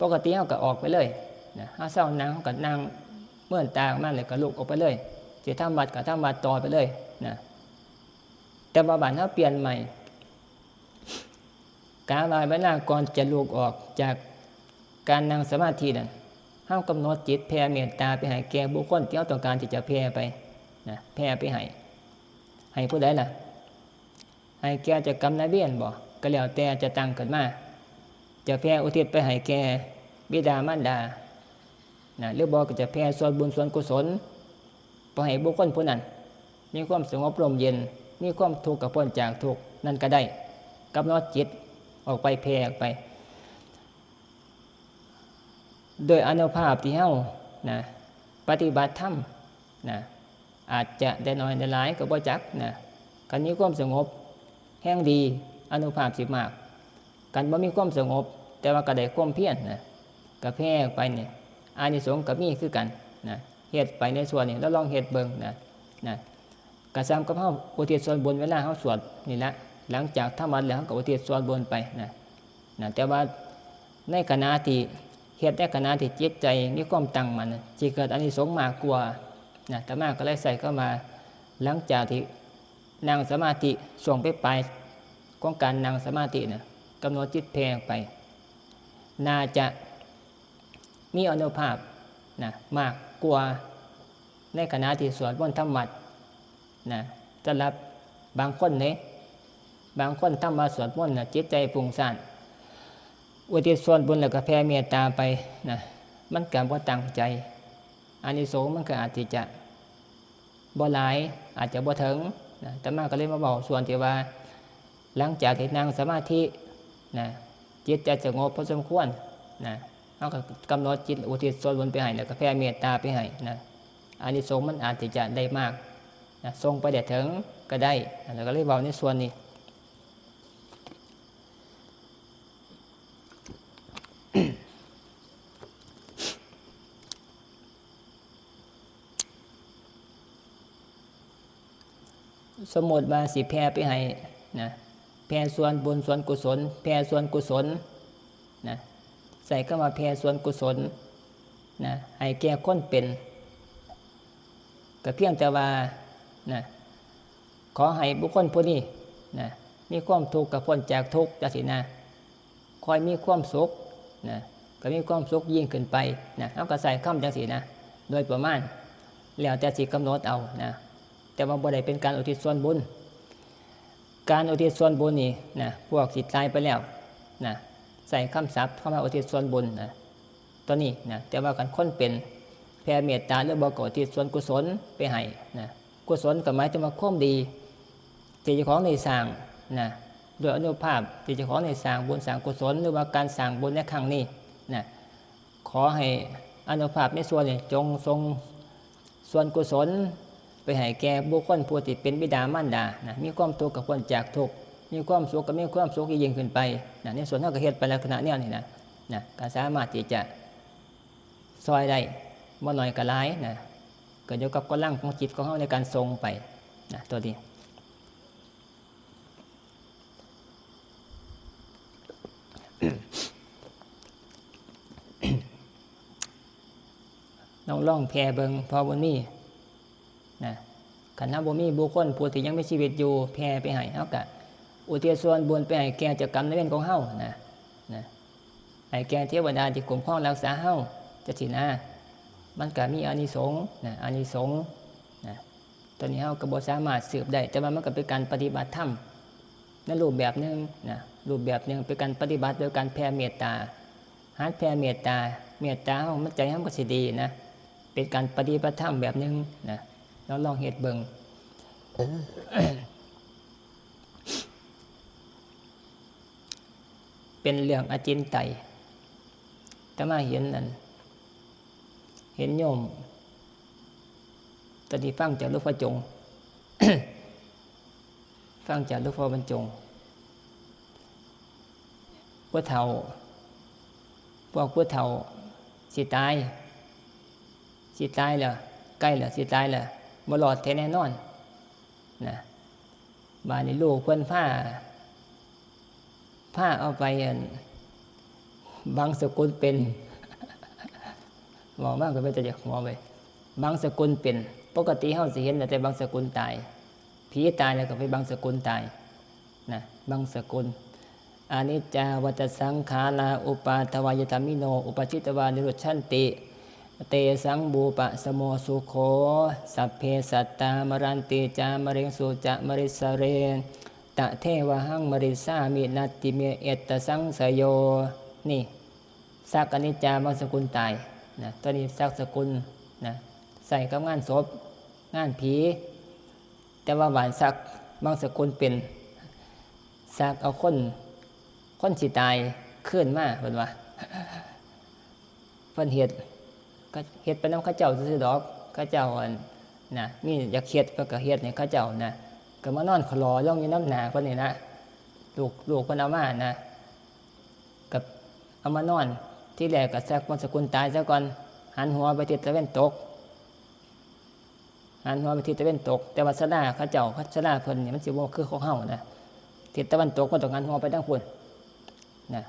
ปกติเฮาก็ออกไปเลยนะ เฮาเซานั่ง เฮาก็นั่งเมินตาออกมา แล้วก็ลุกออกไปเลย สิทำวัตรก็ทำวัตรต่อไปเลยนะ แต่ว่าบาดเฮาเปลี่ยนใหม่ กาว่าเวลาก่อนจะลุกออกจากการนั่งสมาธินั้น เฮากำหนดจิตแผ่เมตตาไปให้แก่บุคคลที่เฮาต้องการที่จะแผ่ไปนะ แผ่ไปให้ ให้ผู้ใดล่ะ ให้แก่เจ้ากรรมนายเวรบ่ ก็แล้วแต่จะตั้งขึ้นมา จะแผ่อุทิศไปให้แก่บิดามารดานะ หรือบ่ก็จะแผ่ส่วนบุญส่วนกุศล ไปให้บุคคลผู้นั้น มีความสงบร่มเย็น มีความทุกข์ก็พ้นจากทุกข์ นั่นก็ได้ กำหนดจิตออกไป แผ่ออกไป โดยอานุภาพที่เฮานะ ปฏิบัติธรรมนะ อาจจะได้น้อยได้หลายก็บ่จักนะ คันมีความสงบแฮงดี อานุภาพสิมาก คันบ่มีความสงบ แต่ว่าก็ได้ความเพียรนะ ก็แผ่ออกไปนี่ อานิสงส์ก็มีคือกันนะ เฮ็ดไปในส่วนนี้ แล้วลองเฮ็ดเบิ่งนะ นะ ก็ส่ำกับเฮาอุทิศส่วนบุญเวลาเฮาสวดนี่แหละ หลังจากทำวัตรแล้วเฮาก็อุทิศส่วนบุญไปนะ นะ แต่ว่าในขณะที่เฮ็ด ในขณะที่จิตใจมีความตั้งมั่นน่ะ สิเกิดอานิสงส์มากกว่านะ อาตมาก็เลยใช้คำว่า หลังจากที่นั่งสมาธิ ช่วงปลายๆของการนั่งสมาธิน่ะ กำหนดจิตแผ่ออกไป น่าจะมีอานุภาพนะ มากกว่าในขณะที่สวดมนต์ทำวัตรนะ สำหรับบางคนเด้ บางคนทำวัตรสวดมนต์น่ะ จิตใจฟุ้งซ่าน อุทิศส่วนบุญแล้วก็แผ่เมตตาไปนะ มันก็บ่ตั้งใจ อานิสงส์มันก็อาจที่จะบ่หลาย อาจจะบ่ถึงนะ อาตมาก็เลยมาเว้าส่วนที่ว่า หลังจากที่นั่งสมาธินะ จิตใจสงบพอสมควรนะ เฮาก็กำหนดจิตอุทิศส่วนบุญไปให้ แล้วก็แผ่เมตตาไปให้นะ อานิสงส์มันอาจที่จะได้มากนะ ส่งไปได้ถึงก็ได้นะ แล้วก็เลยเว้าในส่วนนี้ สมมติว่าสิแผ่ไปให้นะ แผ่ส่วนบุญส่วนกุศล แผ่ส่วนกุศลนะ ใช้คำว่าแผ่ส่วนกุศลนะ ให้แก่คนเป็น ก็เพียงแต่ว่านะ ขอให้บุคคลผู้นี้นะ มีความทุกข์ก็พ้นจากทุกข์จังซี้นะ ค่อยมีความสุขนะ ก็มีความสุขยิ่งขึ้นไปนะ เฮาก็ใช้คำจังซี้นะ โดยประมาณ แล้วแต่สิกำหนดเอานะ แต่ว่าบ่ได้เป็นการอุทิศส่วนบุญ การอุทิศส่วนบุญนี่นะ พวกที่ตายไปแล้วนะ ใช้คำศัพท์คำว่าอุทิศส่วนบุญนะ ตัวนี้นะ แต่ว่าคันคนเป็น แผ่เมตตาหรือบ่ก็อุทิศส่วนกุศลไปให้นะ กุศลก็หมายถึงว่าความดี ที่เจ้าของได้สร้างนะ ด้วยอานุภาพที่เจ้าของได้สร้างบุญสร้างกุศล หรือว่าการสร้างบุญในครั้งนี้นะ ขอให้อานุภาพในส่วนนี้จงส่งส่วนกุศลไปให้แก่บุคคลผู้ที่เป็นบิดามารดานะ มีความทุกข์ก็พ้นจากทุกข์ มีความสุขก็มีความสุขยิ่งขึ้นไปนะ ในส่วนเฮาก็เฮ็ดไปลักษณะแนวนี้นะ นะ ก็สามารถที่จะซ่อยได้ บ่น้อยก็หลายนะ ก็อยู่กับกำลังของจิตของเฮาในการส่งไปนะ ตัวนี้ ลอง ลองแผ่เบิ่ง เพราะบ่มีนะ คันเฮาบ่มีบุคคลผู้ที่ยังมีชีวิตอยู่ แผ่ไปให้ เฮาก็อุทิศส่วนบุญไปให้แก่เจ้ากรรมนายเวรของเฮานะ นะ ให้แก่เทวดาที่คุ้มครองรักษาเฮาจังซี้นะ มันก็มีอานิสงส์นะ อานิสงส์นะ ตัวนี้เฮาก็บ่สามารถสืบได้ แต่ว่ามันก็เป็นการปฏิบัติธรรมในรูปแบบหนึ่งนะ รูปแบบหนึ่งเป็นการปฏิบัติโดยการแผ่เมตตา หัดแผ่เมตตา เมตตาเฮา มัน ใจเฮามันก็สิดีนะ เป็นการปฏิบัติธรรมแบบหนึ่งนะ ลอง ลองเฮ็ดเบิ่ง เป็นเรื่องอจินไตย อาตมาเห็นนั่น เห็นโยม ตอนที่ฟังจากหลวงพ่อจง ฟังจากหลวงพ่อบรรจง ผู้เฒ่า พวกผู้เฒ่าสิตาย สิตายแล้ว ใกล้แล้วสิตายแล้ว บ่รอดแท้แน่นอนนะ บาดนี้ลูกเพิ่นพา พาเอาไป อั่น บังสกุลเปน เว้ามากก็เป็นตาอยากหัวไป บังสกุลเปน ปกติเฮาสิเห็นแต่บังสกุลตาย ผีตายแล้วก็ไปบังสกุลตายนะ บังสกุล อนิจจาวัตตสังขารา อุปาทวายธรรมิโน อุปาทิตวานิรุชชันติ เตสังบูปะสโมสุโข สัพเพสัตตา มรันติจามะเร็งสุจะมะริสเร ตะเทวะหังมะริสามิ นัตติเมเอตตะสังสโย นี่ สักอนิจจาบังสกุลตายนะ ตัวนี้สักสกุลนะ ใส่กับงานศพ งานผี แต่ว่าหวานสักบังสกุลเป็น สักเอาคน คนสิตายคืนมา เพิ่นว่า เพิ่นเฮ็ด ก็เฮ็ดไปนำเขาเจ้าซื่อๆดอก เขาเจ้าอันนะ มีอยากเฮ็ดเพิ่นก็เฮ็ดให้เขาเจ้านะ ก็มานอนขลอลงอยู่นำหน้าเพิ่นนี่นะ ลูก ลูกเพิ่นเอามานะ ก็เอามานอน ทีแรกก็สักบังสกุลตายซะก่อน หันหัวไปทิศตะวันตก หันหัวไปทิศตะวันตก แต่ว่าศาลาเขาเจ้า ศาลาเพิ่นนี่มันสิบ่คือของเฮานะ ทิศตะวันตกมันต้องหันหัวไปทางพุ้นนะ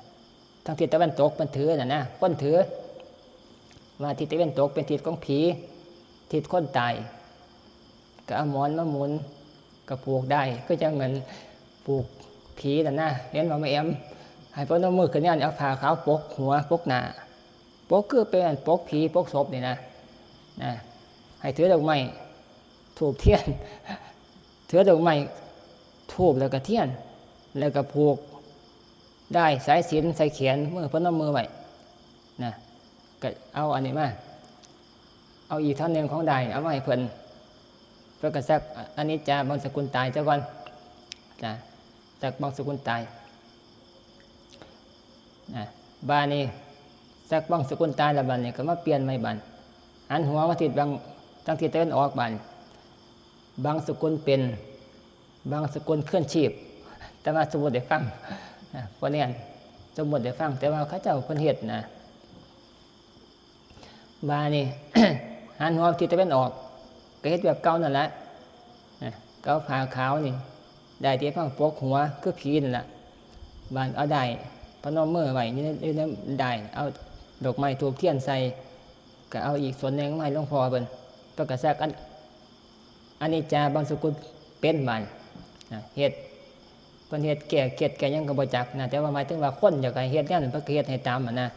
ทางทิศตะวันตกเพิ่นถือน่ะนะ คนถือ ว่าทิศตะวันตกเป็นทิศของผี ทิศคนตาย ก็เอาหมอนมาหมุน ก็ผูกได้ คือจั่งเหมือนผูกผีน่ะนะ เห็นบ่แม่แอม ให้พนมมือขึ้นเนี่ย เอาผ้าขาวปกหัว ปกหน้า ปกคือเป็นอันปกผี ปกศพนี่นะ นะ ให้ถือดอกไม้ ธูปเทียน ถือดอกไม้ ธูปแล้วก็เทียน แล้วก็ผูกด้ายสายสิญจน์ใส่แขน มือพนมมือไว้ นะ ก็เอาอันนี้มา เอาอีกท่อนหนึ่งของด้าย เอามาให้เพิ่น เพิ่นก็สักอนิจจาบังสกุลตายซะก่อน นะ สักบังสกุลตาย นะ บาดนี้ สักบังสกุลตายแล้ว บาดนี้ก็มาเปลี่ยนใหม่ บาด หันหัวมาทิศบัง ทางทิศตะวันออก บาด บังสกุลเป็น บังสกุลเคลื่อนชีพ แต่ว่าสมมุติให้ฟัง นะ บ่แน่น สมมุติให้ฟัง แต่ว่าเขาเจ้าเพิ่นเฮ็ดนะ บาดนี้ หันหัวทิศตะวันออก ก็เฮ็ดแบบเก่านั่นแหละ นะ ก็เอาผ้าขาวนี่ ด้ายที่พังปกหัว คือผีนั่นล่ะ บาดเอาด้ายพนมมือไว้อยู่ใน อยู่ในด้าย เอาดอกไม้ธูปเทียนใส่ ก็เอาอีกส่วนหนึ่งมาให้หลวงพ่อเพิ่น เพิ่นก็สักอัน อนิจจาบังสกุลเป็น บาด นะ เฮ็ด เพิ่นเฮ็ดแก้เคล็ดแก้หยังก็บ่จักนะ แต่ว่าหมายถึงว่าคนอยากให้เฮ็ดแนวนั้น เพิ่นก็เฮ็ดให้ตามหั้นนะ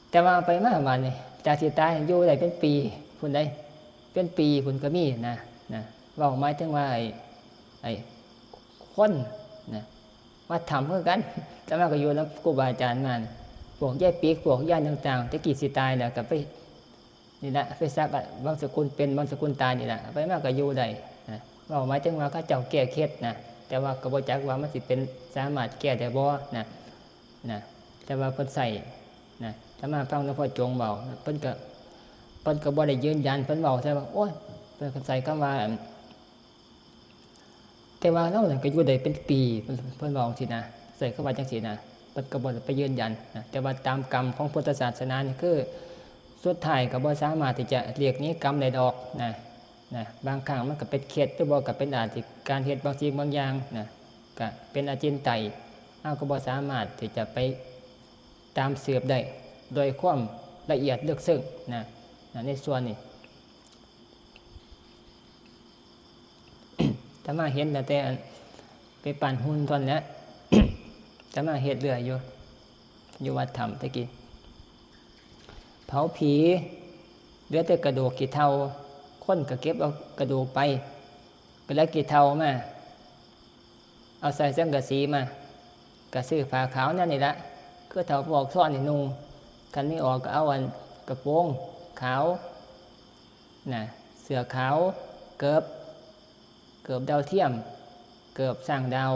แต่ว่าไปมา บาดนี้ จากสิตายอยู่ได้เป็นปีพุ้นเด้ เป็นปีพุ้นก็มีนะ นะ เว้าหมายถึงว่าไอ้ ไอ้คนนะ วัดถ้ำคือกัน อาตมาก็อยู่นำครูบาอาจารย์มานะ พวกยายปิ๊ก พวกยายต่างๆ แต่กี้สิตายแล้วก็ไป นี่ละ ไปสักอะ บังสกุลเป็น บังสกุลตายนี่ละ ไปมาก็อยู่ได้นะ เว้าหมายถึงว่าเขาเจ้าแก้เคล็ดนะ แต่ว่าก็บ่จักว่ามันสิเป็น สามารถแก้ได้บ่นะ นะ แต่ว่าเพิ่นใส่นะ อาตมาฟังหลวงพ่อจงเว้า เพิ่นก็ เพิ่นก็บ่ได้ยืนยัน เพิ่นเว้าแต่ว่า โอ้ย เพิ่นก็ใส่คำว่า แต่ว่าเรานั่นก็อยู่ได้เป็นปี เพิ่น เพิ่นเว้าจั่งซี้นะ ใส่คำว่าจั่งซี้นะ เพิ่นก็บ่ได้ไปยืนยันนะ แต่ว่าตามกรรมของพุทธศาสนานี่คือ สุดท้ายก็บ่สามารถที่จะหลีกหนีกรรมได้ดอกนะ นะ บางครั้งมันก็เป็นเคล็ด หรือบ่ก็เป็นอาจสิการเฮ็ดบางสิ่งบางอย่างนะ ก็เป็นอจินไตย เราก็บ่สามารถที่จะไปตามสืบได้ โดยความละเอียดลึกซึ้งนะ นะ ในส่วนนี้ อาตมาเห็นตั้งแต่อันไปปั้นหุ่นตอนนั้น อาตมาเฮ็ดเรื่อยอยู่ อยู่วัดถ้ำตะกี้ เผาผี เหลือแต่กระดูกขี้เถ้า คนก็เก็บเอากระดูกไป ก็เหลือขี้เถ้ามา เอาใส่สังกะสีมา ก็ซื้อผ้าขาวแนวนี่ละ คือเฒ่าพวกซ้อนนี่นุ่ง คันมีออกก็เอาอันกระโปรงขาว นะ เสื้อขาว เกิบ เกิบดาวเทียม เกิบช้างดาว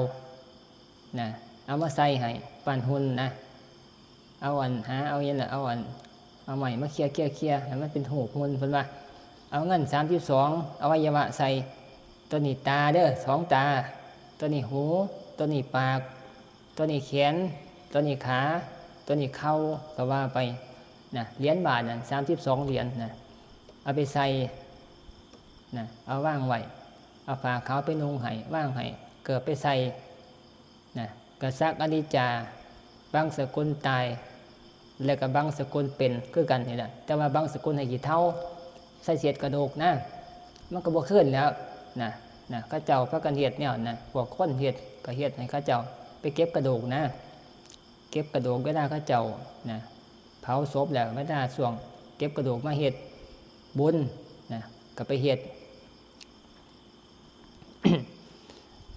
นะ เอามาใส่ให้ ปั้นหุ่นนะ เอาอัน หาเอาหยังล่ะ เอาอัน เอาไม้มาเคลียร์ เคลียร์ เคลียร์ ให้มันเป็นรูปหุ่น เพิ่นว่า เอาเงินสามสิบสองอวัยวะใส่ ตัวนี้ตาเด้อ สองตา ตัวนี้หู ตัวนี้ปาก ตัวนี้แขน ตัวนี้ขา ตัวนี้เข่า ก็ว่าไป นะ เหรียญบาทนั่น สามสิบสองเหรียญนะ เอาไปใส่ นะ เอาวางไว้ เอาผ้าขาวไปนุ่งให้ วางให้ เกิบไปใส่ นะ ก็สักอนิจจา บังสกุลตาย แล้วก็บังสกุลเป็นคือกันนี่แหละ แต่ว่าบังสกุลให้ขี้เถ้า ใส่เศษกระดูกนะ มันก็บ่คืนแล้ว นะ นะ เขาเจ้าพากันเฮ็ดแนวนะ พวกคนเฮ็ดก็เฮ็ดให้เขาเจ้าไปเก็บกระดูกนะ เก็บกระดูกเวลาเขาเจ้านะ เผาศพแล้ว เวลาช่วงเก็บกระดูกมาเฮ็ดบุญนะ ก็ไปเฮ็ด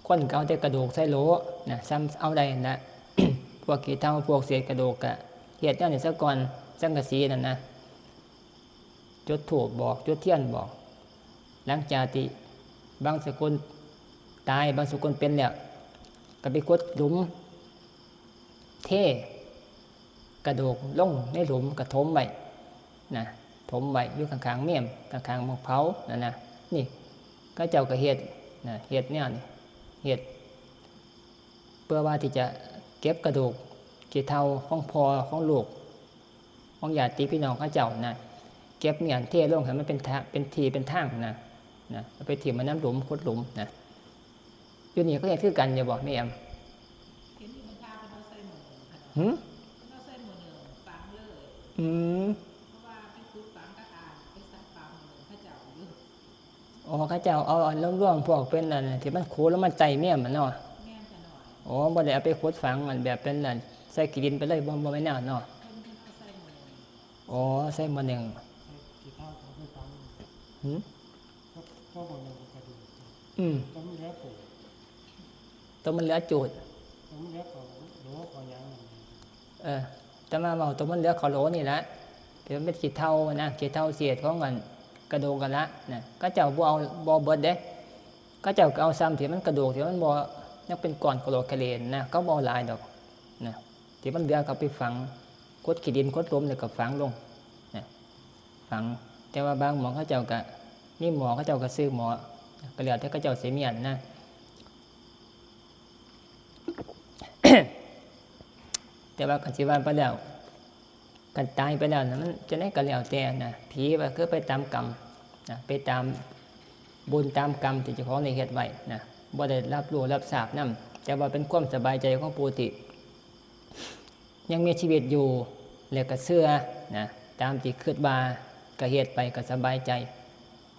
คนก็เอาแต่กระดูกใส่โหลนะ ซ่ำเอาได้นะ พวกขี้เถ้า พวกเศษกระดูกก็เฮ็ดแนวนี้ซะก่อน สังกะสีนั่นนะ จุดธูปบอก จุดเทียนบอก หลังจากที่บางสกุลตาย บางสกุลเป็นแล้ว ก็ไปขุดหลุม เทกระดูกลงในหลุม ก็ถมไว้นะ ถมไว้อยู่ข้างๆเมน ข้างๆหม้องเผานั่นนะ นี่ เขาเจ้าก็เฮ็ดนะ เฮ็ดแนวนี้ เฮ็ด เพื่อว่าที่จะเก็บกระดูกขี้เถ้าของพ่อของลูก ของญาติพี่น้องเขาเจ้านะ เก็บเมนเทลงให้มันเป็นทะ เป็นที่เป็นทางนะ นะ เอาไปถิ่มไว้นำหลุม ขุดหลุมนะ อยู่นี่เขาเฮ็ดคือกันอยู่บ่ แม่แอม เห็นอยู่บางท่าเพิ่นเอาใส่หม้อนึ่งค่ะเนาะ หึ เพิ่นเอาใส่หม้อนึ่งฝังเลย อืม เพราะว่าไปขุดฝังกะอ่าน ไปสักปลาหม้อนึ่งเขาเจ้าอยู่ อ๋อ เขาเจ้าเอาอันรวมๆพวกเป็นอันที่มันขูดแล้วมันใส่เมนมันเนาะ แม่นค่ะเนาะ อ๋อ บ่ได้เอาไปขุดฝังอันแบบเป็นอันใส่ขี้ดินไปเลย บ่ บ่แม่นแนวเนาะ เพิ่น เพิ่นเอาใส่หม้อนึ่ง อ๋อ ใส่หม้อนึ่ง ใส่ขี้เถ้าเอาไปฝัง หึ ก็ ก็หม้อนึ่งกระดูก อืม ก็มันเหลือโกด ตัวมันเหลือโจทย์ ตัวมันเหลือเขาโหลเขาหยังนั่นเอง เออ แต่มาเว้าตัวมันเหลือเขาโหลนี่ละ ที่มันเป็นขี้เถ้านะ ขี้เถ้าเศษของอันกระดูกกันละนะ เขาเจ้าบ่เอา บ่เบิดเด้ เขาเจ้าก็เอาซ่ำที่มันกระดูกที่มันบ่ ยังเป็นก้อนกะโหลกกะเลนนะ เขาบ่เอาหลายดอกนะ ที่มันเหลือก็ไปฝัง ขุดขี้ดินขุดหลุมแล้วก็ฝังลงนะ ฝัง แต่ว่าบางหม้องเขาเจ้าก็ มีหม้อเขาเจ้าก็ซื้อหม้อ ก็แล้วแต่เขาเจ้าสิเมียนนะ แต่ว่าคันสิว่าไปแล้ว คันตายไปแล้วนะ มันจั่งใดก็แล้วแต่นะ ผีว่าคือไปตามกรรมนะ ไปตามบุญตามกรรมที่เจ้าของได้เฮ็ดไว้นะ บ่ได้รับรู้รับทราบนำ แต่ว่าเป็นความสบายใจของผู้ที่ยังมีชีวิตอยู่ แล้วก็เชื่อนะ ตามที่คิดว่าก็เฮ็ดไปก็สบายใจ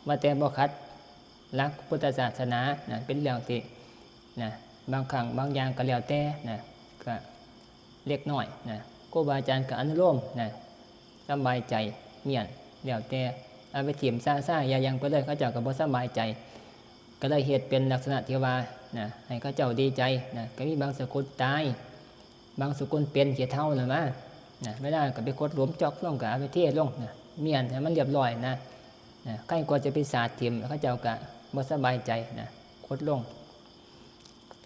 ว่าแต่บ่ขัดหลักพุทธศาสนานะ เป็นเรื่องที่นะ บางครั้งบางอย่างก็แล้วแต่นะ ก็เล็กน้อยนะ ครูบาอาจารย์ก็อนุโลมนะ สบายใจเมียน แล้วแต่ เอาไปถิ่มซะซะ อย่าหยังไปเลย เขาเจ้าก็บ่สบายใจ ก็เลยเฮ็ดเป็นลักษณะที่ว่านะ ให้เขาเจ้าดีใจนะ ก็มีบางสกุลตาย บางสกุลเป็นขี้เถ้านั่นมานะ เวลาก็ไปขุดหลุมจอกลง ก็เอาไปเทลงนะ เมียนให้มันเรียบร้อยนะ นะ ใครก็จะไปสาดถิ่ม เขาเจ้าก็บ่สบายใจนะ ขุดลง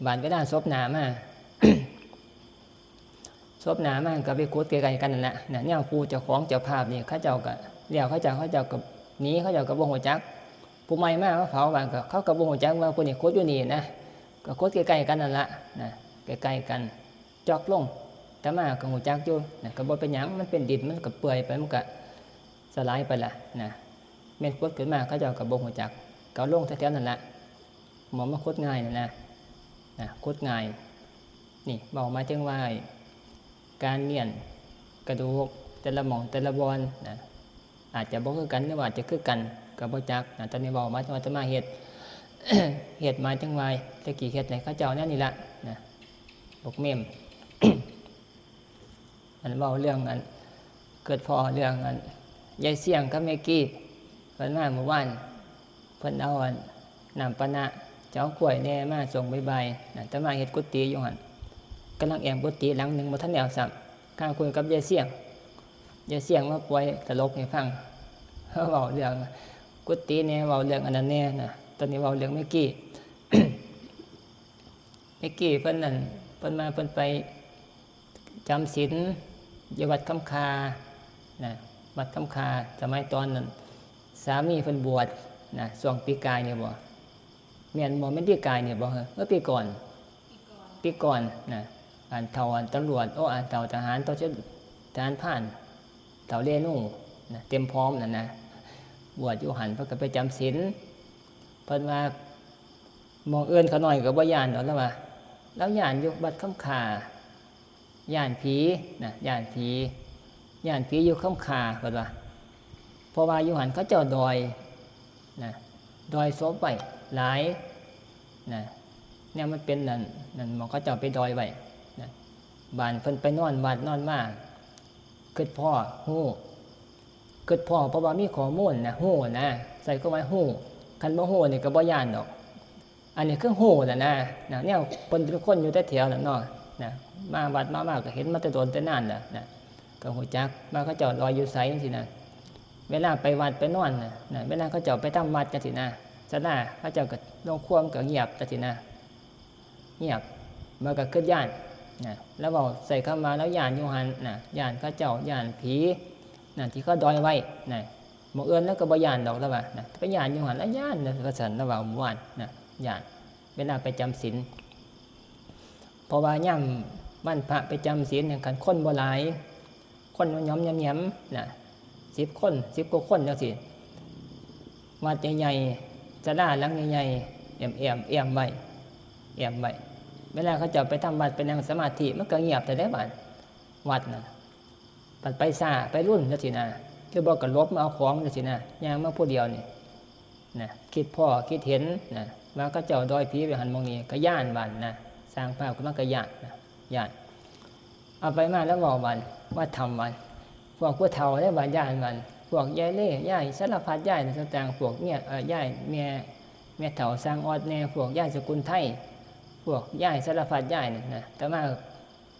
บาดเวลาศพหน้ามา ศพหน้ามาก็ไปขุดใกล้ๆกันนั่นแหละนะ แนวผู้เจ้าของเจ้าภาพนี่ เขาเจ้าก็ แล้วเขาเจ้า เขาเจ้าก็หนี เขาเจ้าก็บ่ฮู้จัก ผู้ใหม่มา มาเผาบ้านก็ เขาก็บ่ฮู้จักว่าผู้นี้ขุดอยู่นี่นะ ก็ขุดใกล้ๆกันนั่นละนะ ใกล้ๆกัน จอกลง อาตมาก็ฮู้จักอยู่นะ ก็บ่เป็นหยัง มันเป็นดิน มันก็เปื่อยไป มันก็สลายไปละนะ แม่นขุดขึ้นมา เขาเจ้าก็บ่ฮู้จัก ก็เอาลงแถวๆนั่นละ หม่องมันขุดง่ายนั่นนะ นะ ขุดง่าย นี่เว้าหมายถึงว่า การเมียนกระดูกแต่ละหม่องแต่ละบ่อนนะ อาจจะบ่คือกัน หรือว่าอาจจะคือกัน ก็บ่จักนะ ตอนนี้เว้าหมายถึงว่าอาตมาเฮ็ด เฮ็ดหมายถึงว่า แต่กี้เฮ็ดให้เขาเจ้าแนวนี้ละนะ บักเมม อันเว้าเรื่องอัน คิดพ้อเรื่องอัน ยายเสี่ยงกับแม่กี้ เพิ่นมาเมื่อวาน เพิ่นเอาอัน น้ำปานะ เจ้ากล้วยแหน่มาส่งบ่ายๆนะ อาตมาเฮ็ดกุฏิอยู่หั่น กำลังแอ้มกุฏิหลังหนึ่ง บ่ทันแล้วซ้ำ ข้างคุยกับยายเสี่ยง ยายเสี่ยงมาป่วยตลกให้ฟัง เว้าเรื่องกุฏิแหน่ เว้าเรื่องอันนั้นแหน่นะ ตอนนี้เว้าเรื่องแม่กี้ แม่กี้เพิ่นนั่น เพิ่นมา เพิ่นไปจำศีลอยู่วัดคำคานะ วัดคำคา สมัยตอนนั้น สามีเพิ่นบวชนะ ช่วงปีกายนี่บ่ แม่นบ่ แม่นปีกายนี่บ่ เออ ปีก่อน ปีก่อนนะ อันเฒ่า อันตำรวจ โอ้ อันเฒ่าทหาร เฒ่าเช- ทหารพราน เฒ่าเรนูนะ เต็มพร้อมนั่นนะ บวชอยู่หั่น เพิ่นก็ไปจำศีล เพิ่นว่า หม่องอื่นเขาน้อยก็บ่ย้านดอก ลาวว่า ลาวย้านอยู่วัดคำคา ย้านผีนะ ย้านผี ย้านผีอยู่คำคา เพิ่นว่า เพราะว่าอยู่หั่นเขาเจ้าดอยนะ ดอยศพไว้หลายนะ แนวมันเป็นนั่น นั่นหม่องเขาเจ้าไปดอยไว้นะ บาดเพิ่นไปนอนวัดนอนมา คิดพ้อ ฮู้ คิดพ้อ เพราะว่ามีข้อมูลนะ ฮู้นะ ใส่ความหมายฮู้ คันบ่ฮู้นี่ก็บ่ย้านดอก อันนี้คือฮู้น่ะนะ นะ แนวเพิ่นเป็นคนอยู่แถวๆนั้นเนาะ นะ มาวัดมา มาก็เห็นมาแต่โดนแต่นานแล้วนะ ก็ฮู้จักว่าเขาเจ้าลอยอยู่ไสจังซี้นะ เวลาไปวัดไปนอนนะ นะ เวลาเขาเจ้าไปทำวัดจังซี้นะ ศาลาเขาเจ้าก็ลงครัวมันก็เงียบจังซี้นะ เงียบ มันก็คิดย้านนะ แล้วเว้าใส่คำว่าแล้วย้านอยู่หั่นนะ ย้านเขาเจ้า ย้านผีนะ ที่เขาดอยไว้นะ มื้ออื่นแล้วก็บ่ย้านดอกแล้วว่านะ ไปย้านอยู่หั่นแล้วย้านนะ ว่าซั่นแล้วว่าเมื่อวานนะ ย้าน เวลาไปจำศีล เพราะว่ายามวันพระไปจำศีลเนี่ย คันคนบ่หลาย คนหย่อมๆแหมๆนะ สิบคน สิบกว่าคนจังซี้ วัดใหญ่ๆ ศาลาหลังใหญ่ๆ แอ้มๆ แอ้มไว้ แอ้มไว้ เวลาเขาเจ้าไปทำวัดไปนั่งสมาธิ มันก็เงียบแต่ได้บาด วัดน่ะ บัดไปซ้าไปรุ่นจังซี้นะ หรือบ่ก็หลบมาเอาของจังซี้นะ ย่างมาผู้เดียวนี่นะ คิดพ้อคิดเห็นนะ ว่าเขาเจ้าดอยผีไว้หั่นหม่องนี้ ก็ย้านบาดนะ สร้างภาพขึ้นมาก็ย้านนะ ย้าน เอาไปมาแล้วเว้าบาด ว่าทำบาด พวกผู้เฒ่าได้บาดย้านบาด พวกยายเล่ ยายสารพัดยายต่างๆ พวกเมีย เอ่อ ยายแม่ แม่เฒ่าสร้างออดแน่ พวกยายสกุลไทย พวกยายสารพัดยายนั่นนะ อาตมา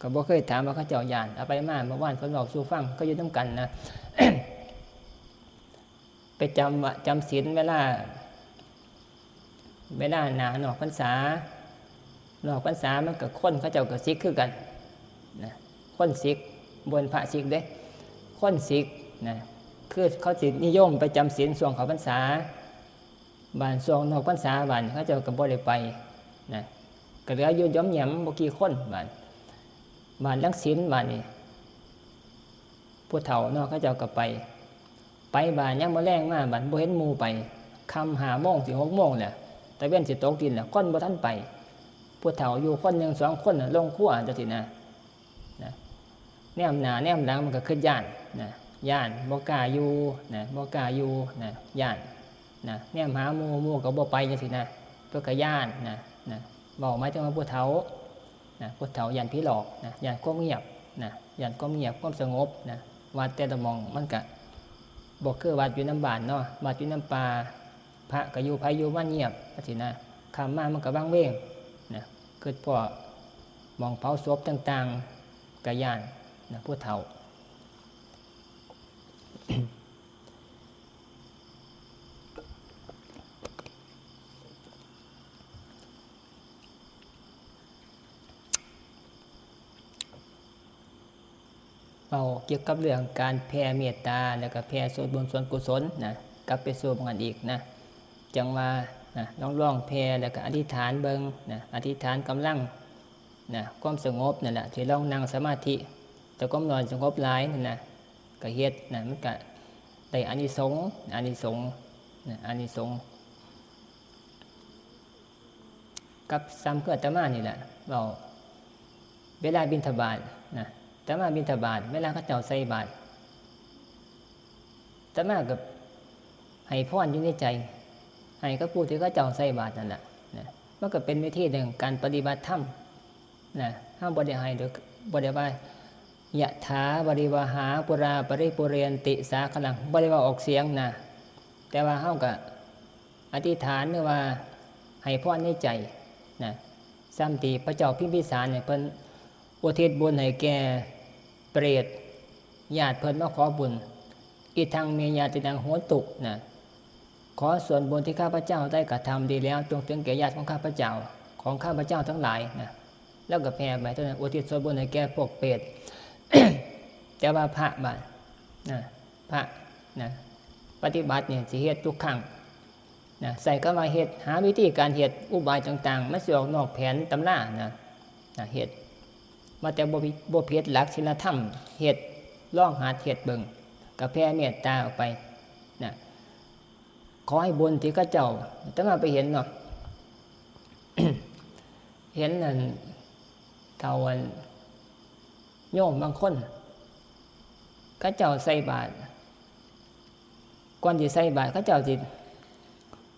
ก็บ่เคยถามว่าเขาเจ้าย้าน เอาไปมา เมื่อวานเพิ่นเว้าสู่ฟัง ก็อยู่นำกันนะ ไปจำวัด จำศีลเวลา เวลาหน้านอกพรรษา นอกพรรษามันก็คนเขาเจ้าก็สิกคือกันนะ คนสิก บ่แม่นพระสิกเด้ คนสิกนะ คือเขาสินิยมไปจำศีลช่วงเข้าพรรษา บาดช่วงนอกพรรษาบาดเขาเจ้าก็บ่ได้ไปนะ ก็เหลืออยู่หย่อมแหมบ่กี่คนบาด บาดหลังศีลบาดนี่ ผู้เฒ่าเนาะ เขาเจ้าก็ไป ไปบาดยามมื้อแลงมาบาดบ่เห็นหมู่ไป ค่ำห้าโมงสิหกโมงแหละ ตะเว็นสิตกดินแล้ว คนบ่ทันไป ผู้เฒ่าอยู่คนหนึ่งสองคนน่ะ ลงครัวจังซี้นะ นะ แนมหน้าแนมหลังมันก็คิดย้านนะ ย้าน บ่กล้าอยู่นะ บ่กล้าอยู่นะ ย้านนะ แนมหาหมู่ หมู่ก็บ่ไปจังซี้นะ เพิ่นก็ย้านนะ นะ เว้าหมายถึงว่าผู้เฒ่า นะ ผู้เฒ่าย้านผีหลอกนะ ย้านความเงียบนะ ย้านความเงียบ ความสงบนะ วัดแต่ละหม่องมันก็บ่คือวัดอยู่นำบ้านเนาะ วัดอยู่นำป่า พระก็อยู่ไผอยู่มันเงียบจังซี้นะ ค่ำมามันก็วังเวงนะ คิดพ้อหม่องเผาศพต่างๆ ก็ย้านนะ ผู้เฒ่า เว้าเกี่ยวกับเรื่องการแผ่เมตตา แล้วก็แผ่ส่วนบุญส่วนกุศลนะ กลับไปสู่หม่องนั้นอีกนะ จั่งว่านะ ลองๆแผ่แล้วก็อธิษฐานเบิ่งนะ อธิษฐานกำลังนะ ความสงบนั่นแหละ ที่ลองนั่งสมาธิ แต่ความน้อยสงบหลายนั่นนะ ก็เฮ็ดนะ มันก็ได้อานิสงส์ อานิสงส์นะ อานิสงส์ กับซ้ำคืออาตมานี่แหละ เว้า เวลาบิณฑบาตนะ อาตมาบิณฑบาต เวลาเขาเจ้าใส่บาตร อาตมาก็ให้พรอยู่ในใจ ให้กับผู้ที่เขาเจ้าใส่บาตรนั่นแหละนะ มันก็เป็นวิธีหนึ่งการปฏิบัติธรรมนะ เฮาบ่ได้ให้โดย บ่ได้ว่า ยะถาวาริวหาปูราปริปูเรนติสาคารัง บ่ได้เว้าออกเสียงนะ แต่ว่าเฮาก็อธิษฐานหรือว่าให้พรในใจนะ ส่ำที่พระเจ้าพิมพิสารเนี่ย เพิ่นอุทิศบุญให้แก่เปรต ญาติเพิ่นมาขอบุญ อิทังเมญาตินังโหตุนะ ขอส่วนบุญที่ข้าพเจ้าได้กระทำดีแล้ว จงถึงแก่ญาติของข้าพเจ้า ของข้าพเจ้าทั้งหลายนะ แล้วก็แผ่ไปเท่านั้น อุทิศส่วนบุญให้แก่พวกเปรต แต่ว่าพระบาดนะ พระนะ ปฏิบัติเนี่ยสิเฮ็ดทุกครั้งนะ ใส่คำว่าเฮ็ด หาวิธีการเฮ็ด อุบายต่างๆ มันสิออกนอกแผนตำรานะ นะ เฮ็ด ว่าแต่บ่ผิด บ่ผิดหลักศีลธรรม เฮ็ด ลองหัดเฮ็ดเบิ่ง ก็แผ่เมตตาออกไปนะ ขอให้บุญที่เขาเจ้า อาตมาไปเห็นเนาะ เห็นนั่น เฒ่าอัน โยมบางคน เขาเจ้าใส่บาตร ก่อนสิใส่บาตร เขาเจ้าสิ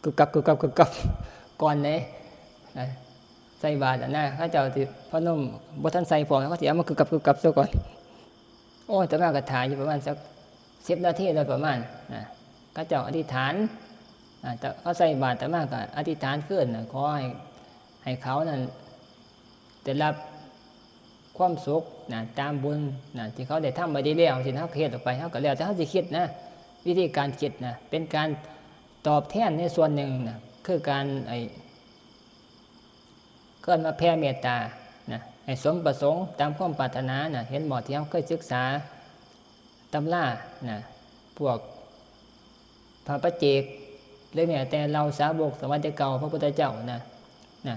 กึกกัก กึกกัก กึกกัก ก่อนเด้นะ ใส่บาตรแล้วนะ เขาเจ้าสิพนม บ่ทันใส่พร้อม เขาสิเอามากึบกับกึบกับซะก่อน โอ้ย อาตมาก็ถ่ายอยู่ประมาณสักสิบนาทีโดยประมาณนะ เขาเจ้าอธิษฐาน อ่า แต่เขาใส่บาตร อาตมาก็อธิษฐานคืนนะ ขอให้ ให้เขานั่นได้รับความสุขนะ ตามบุญนะ ที่เขาได้ทำไว้ดีแล้ว สินะ เขาก็เฮ็ดออกไป เขาก็แล้วแต่เขาสิคิดนะ วิธีการคิดนะ เป็นการตอบแทนในส่วนหนึ่งนะ คือการ ไอ้ เอิ้นว่าแผ่เมตตานะ ให้สมประสงค์ตามความปรารถนานะ เห็นบ่ ที่เราเคยศึกษาตำรานะ พวกพระปัจเจก หรือแม้แต่เหล่าสาวกสมัยแต่เก่าพระพุทธเจ้านะ นะ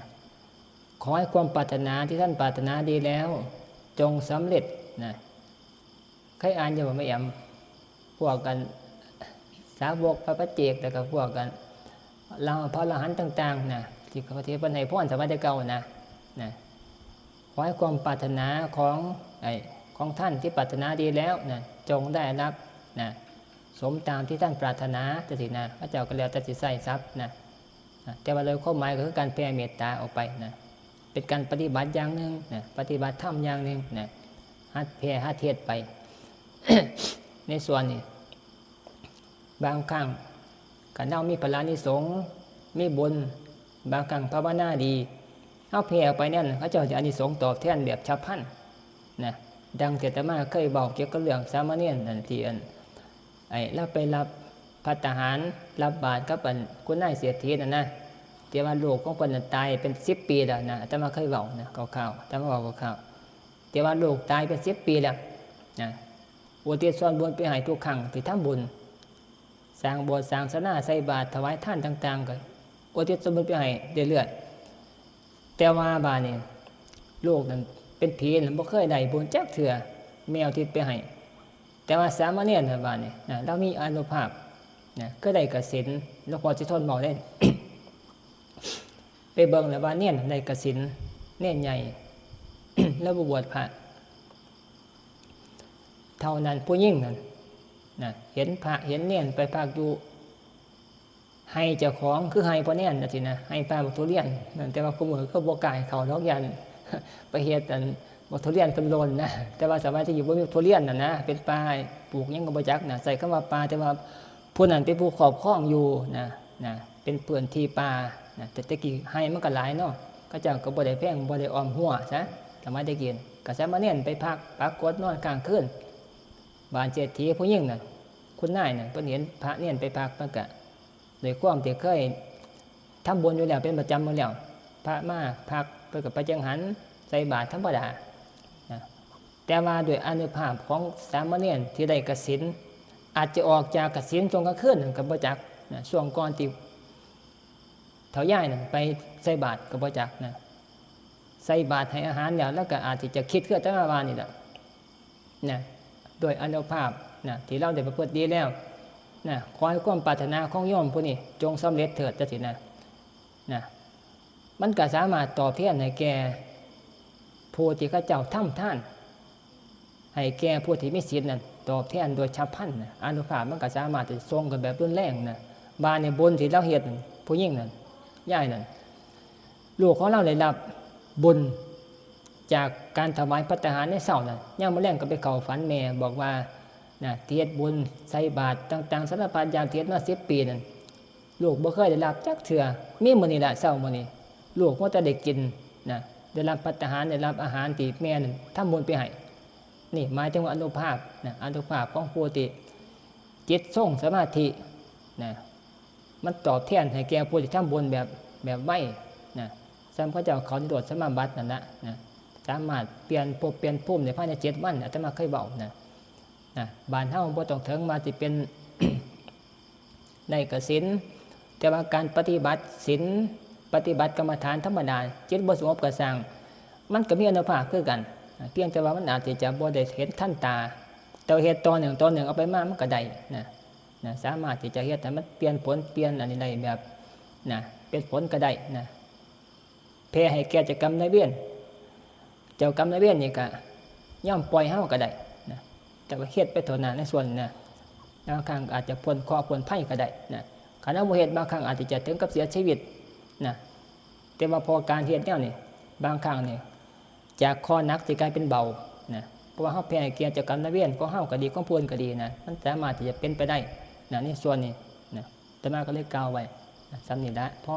ขอให้ความปรารถนาที่ท่านปรารถนาดีแล้ว จงสำเร็จนะ เคยอ่านอยู่บ่ แม่แอม พวกกัน สาวกพระปัจเจก แล้วก็พวกกัน เหล่าพระอรหันต์ต่างๆนะ ที่เขา ที่เพิ่นให้พรสมัยแต่เก่านะ นะ ขอให้ความปรารถนาของ ไอ้ ของท่านที่ปรารถนาดีแล้วนะ จงได้รับนะ สมตามที่ท่านปรารถนา จังซี้นะ พระเจ้าก็แล้วแต่สิใช้ศัพท์นะ นะ แต่ว่าโดยความหมายก็คือการแผ่เมตตาออกไปนะ เป็นการปฏิบัติอย่างหนึ่งนะ ปฏิบัติธรรมอย่างหนึ่งนะ หัดแผ่หัดเฮ็ดไป ในส่วนนี้ บางครั้ง คันเฮามีพลานิสงส์ มีบุญ บางครั้งภาวนาดี เฮาแผ่ออกไปนั่น เขาเจ้าจะอานิสงส์ตอบแทนแบบฉับพลันนะ ดังที่อาตมาเคยเว้าเกี่ยวกับเรื่องสามเณรนั่น ที่อัน ไอ้ ลาวไปรับภัตตาหาร รับบาตรกับอันคุณนายเศรษฐีนั่นนะ ที่ว่าลูกของเพิ่นน่ะตายเป็นสิบปีแล้วนะ อาตมาเคยเว้านะ คร่าวๆ อาตมาเว้าคร่าวๆ ที่ว่าลูกตายเป็นสิบปีแล้วนะ อุทิศส่วนบุญไปให้ทุกครั้งที่ทำบุญ สร้างโบสถ์สร้างศาลา ใส่บาตรถวายทานต่างๆ ก็อุทิศส่วนบุญไปให้เรื่อยๆ แต่ว่าบาดนี้ลูกนั่นเป็นผีนั่น บ่เคยได้บุญจักเทื่อ แม่อุทิศไปให้ แต่ว่าสามเณรน่ะบาดนี้นะ ลาวมีอานุภาพนะ เคยได้กสิณ หลวงพ่อสิทนเว้าเด้ ไปเบิ่งแล้วว่าเณรได้กสิณ เณรใหญ่ แล้วบ่บวชพระ เท่านั้นผู้หญิงนั่นนะ เห็นพระเห็นเณรไปพักอยู่ไฮ่เจ้าของ คือไฮ่พ่อเณรจังซี้นะ ไฮ่ป่าบักทุเรียนนั่น แต่ว่าคุมื้อคือบ่กล้าให้เข้าดอก ย้านไปเฮ็ดอันบักทุเรียนเพิ่นหล่นนะ แต่ว่าสมัยตะกี้บ่มีบักทุเรียนน่ะนะ เป็นป่า ปลูกหยังก็บ่จักนะ ใช้คำว่าป่า แต่ว่าผู้นั้นเป็นผู้ครอบครองอยู่นะ นะ เป็นพื้นที่ป่านะ แต่ตะกี้ไฮ่มันก็หลายเนาะ เขาเจ้าก็บ่ได้แพง บ่ได้อ้อมรั้วซะ สมัยตะกี้ก็สามเณรไปพัก ปรากฏนอนค้างคืน บ้านเศรษฐีผู้หญิงน่ะ คุณนายน่ะ เพิ่นเห็นพระเณรไปพัก เพิ่นก็ ด้วยความที่เคยทำบุญอยู่แล้วเป็นประจำอยู่แล้ว พระมาพัก เพิ่นก็ไปจังหัน ใส่บาตรธรรมดานะ แต่ว่าด้วยอานุภาพของสามเณรที่ได้กสิณ อาจจะออกจากกสิณช่วงกลางคืนนั่นก็บ่จักนะ ช่วงก่อนที่เฒ่ายายนั่นไปใส่บาตรก็บ่จักนะ ใส่บาตรให้อาหารแล้ว แล้วก็อาจสิจะคิดคืออาตมาว่านี่แหละนะ โดยอานุภาพนะ ที่ลาวได้ประพฤติดีแล้วนะ ขอให้ความปรารถนาของโยมผู้นี้จงสำเร็จเถิด จังซี้นะ นะ มันก็สามารถตอบแทนให้แก่ผู้ที่เขาเจ้าทำทาน ให้แก่ผู้ที่มีศีลนั่น ตอบแทนโดยฉับพลันนะ อานุภาพมันก็สามารถที่ส่งกันแบบรุนแรงนะ บาดนี้บุญที่ลาวเฮ็ดนั่น ผู้หญิงนั่น ยายนั่น ลูกของลาวได้รับบุญจากการถวายภัตตาหารในเช้านั่น ยามมื้อแลงก็ไปเข้าฝันแม่ บอกว่านะ ที่เฮ็ดบุญใส่บาตรต่างๆ สารพัดอย่างที่เฮ็ดมาสิบปีนั่น ลูกบ่เคยได้รับจักเทื่อ มีมื้อนี้ล่ะ เช้ามื้อนี้ ลูกว่าแต่ได้กินนะ ได้รับภัตตาหาร ได้รับอาหารที่แม่นั่นทำบุญไปให้ นี่หมายถึงว่าอานุภาพนะ อานุภาพของผู้ที่จิตทรงสมาธินะ มันตอบแทนให้แก่ผู้ที่ทำบุญแบบ แบบไวนะ ส่ำเขาเจ้าเข้านิโรธสมาบัตินั่นละนะ สามารถเปลี่ยนภพเปลี่ยนภูมิได้ภายในเจ็ดวัน อาตมาเคยเว้านะ นะ บ้านเฮาบ่ต้องถึงว่าสิเป็น ได้กสิณ แต่ว่าการปฏิบัติศีล ปฏิบัติกรรมฐานธรรมดา จิตบ่สงบก็ซ่าง มันก็มีอานุภาพคือกัน เพียงแต่ว่ามันอาจสิจะบ่ได้เห็นทันตา แต่ว่าเฮ็ดต่อเนื่อง ต่อเนื่องเอาไปมามันก็ได้นะ นะ สามารถที่จะเฮ็ดให้มันเปลี่ยนผลเปลี่ยนอันนี้ได้แบบ นะ เป็นผลก็ได้นะ แผ่ให้แก่เจ้ากรรมนายเวร เจ้ากรรมนายเวรนี่ก็ยอมปล่อยเฮาก็ได้นะ แต่ว่าเฮ็ดไปเท่านั้นในส่วนนี้นะ บางครั้งอาจจะพ้นเคราะห์พ้นภัยก็ได้นะ คันเฮาบ่เฮ็ด บางครั้งอาจจะถึงกับเสียชีวิตนะ แต่ว่าเพราะการเฮ็ดแนวนี้ บางครั้งนี่จากข้อหนักสิกลายเป็นเบานะ เพราะว่าเฮาแผ่ให้เกียรติเจ้ากรรมนายเวรของเฮาก็ดี ของผู้อื่นก็ดีนะ มันสามารถที่จะเป็นไปได้นะ ในส่วนนี้นะ อาตมาก็เลยกล่าวไว้นะ ส่ำนี้ละ พอ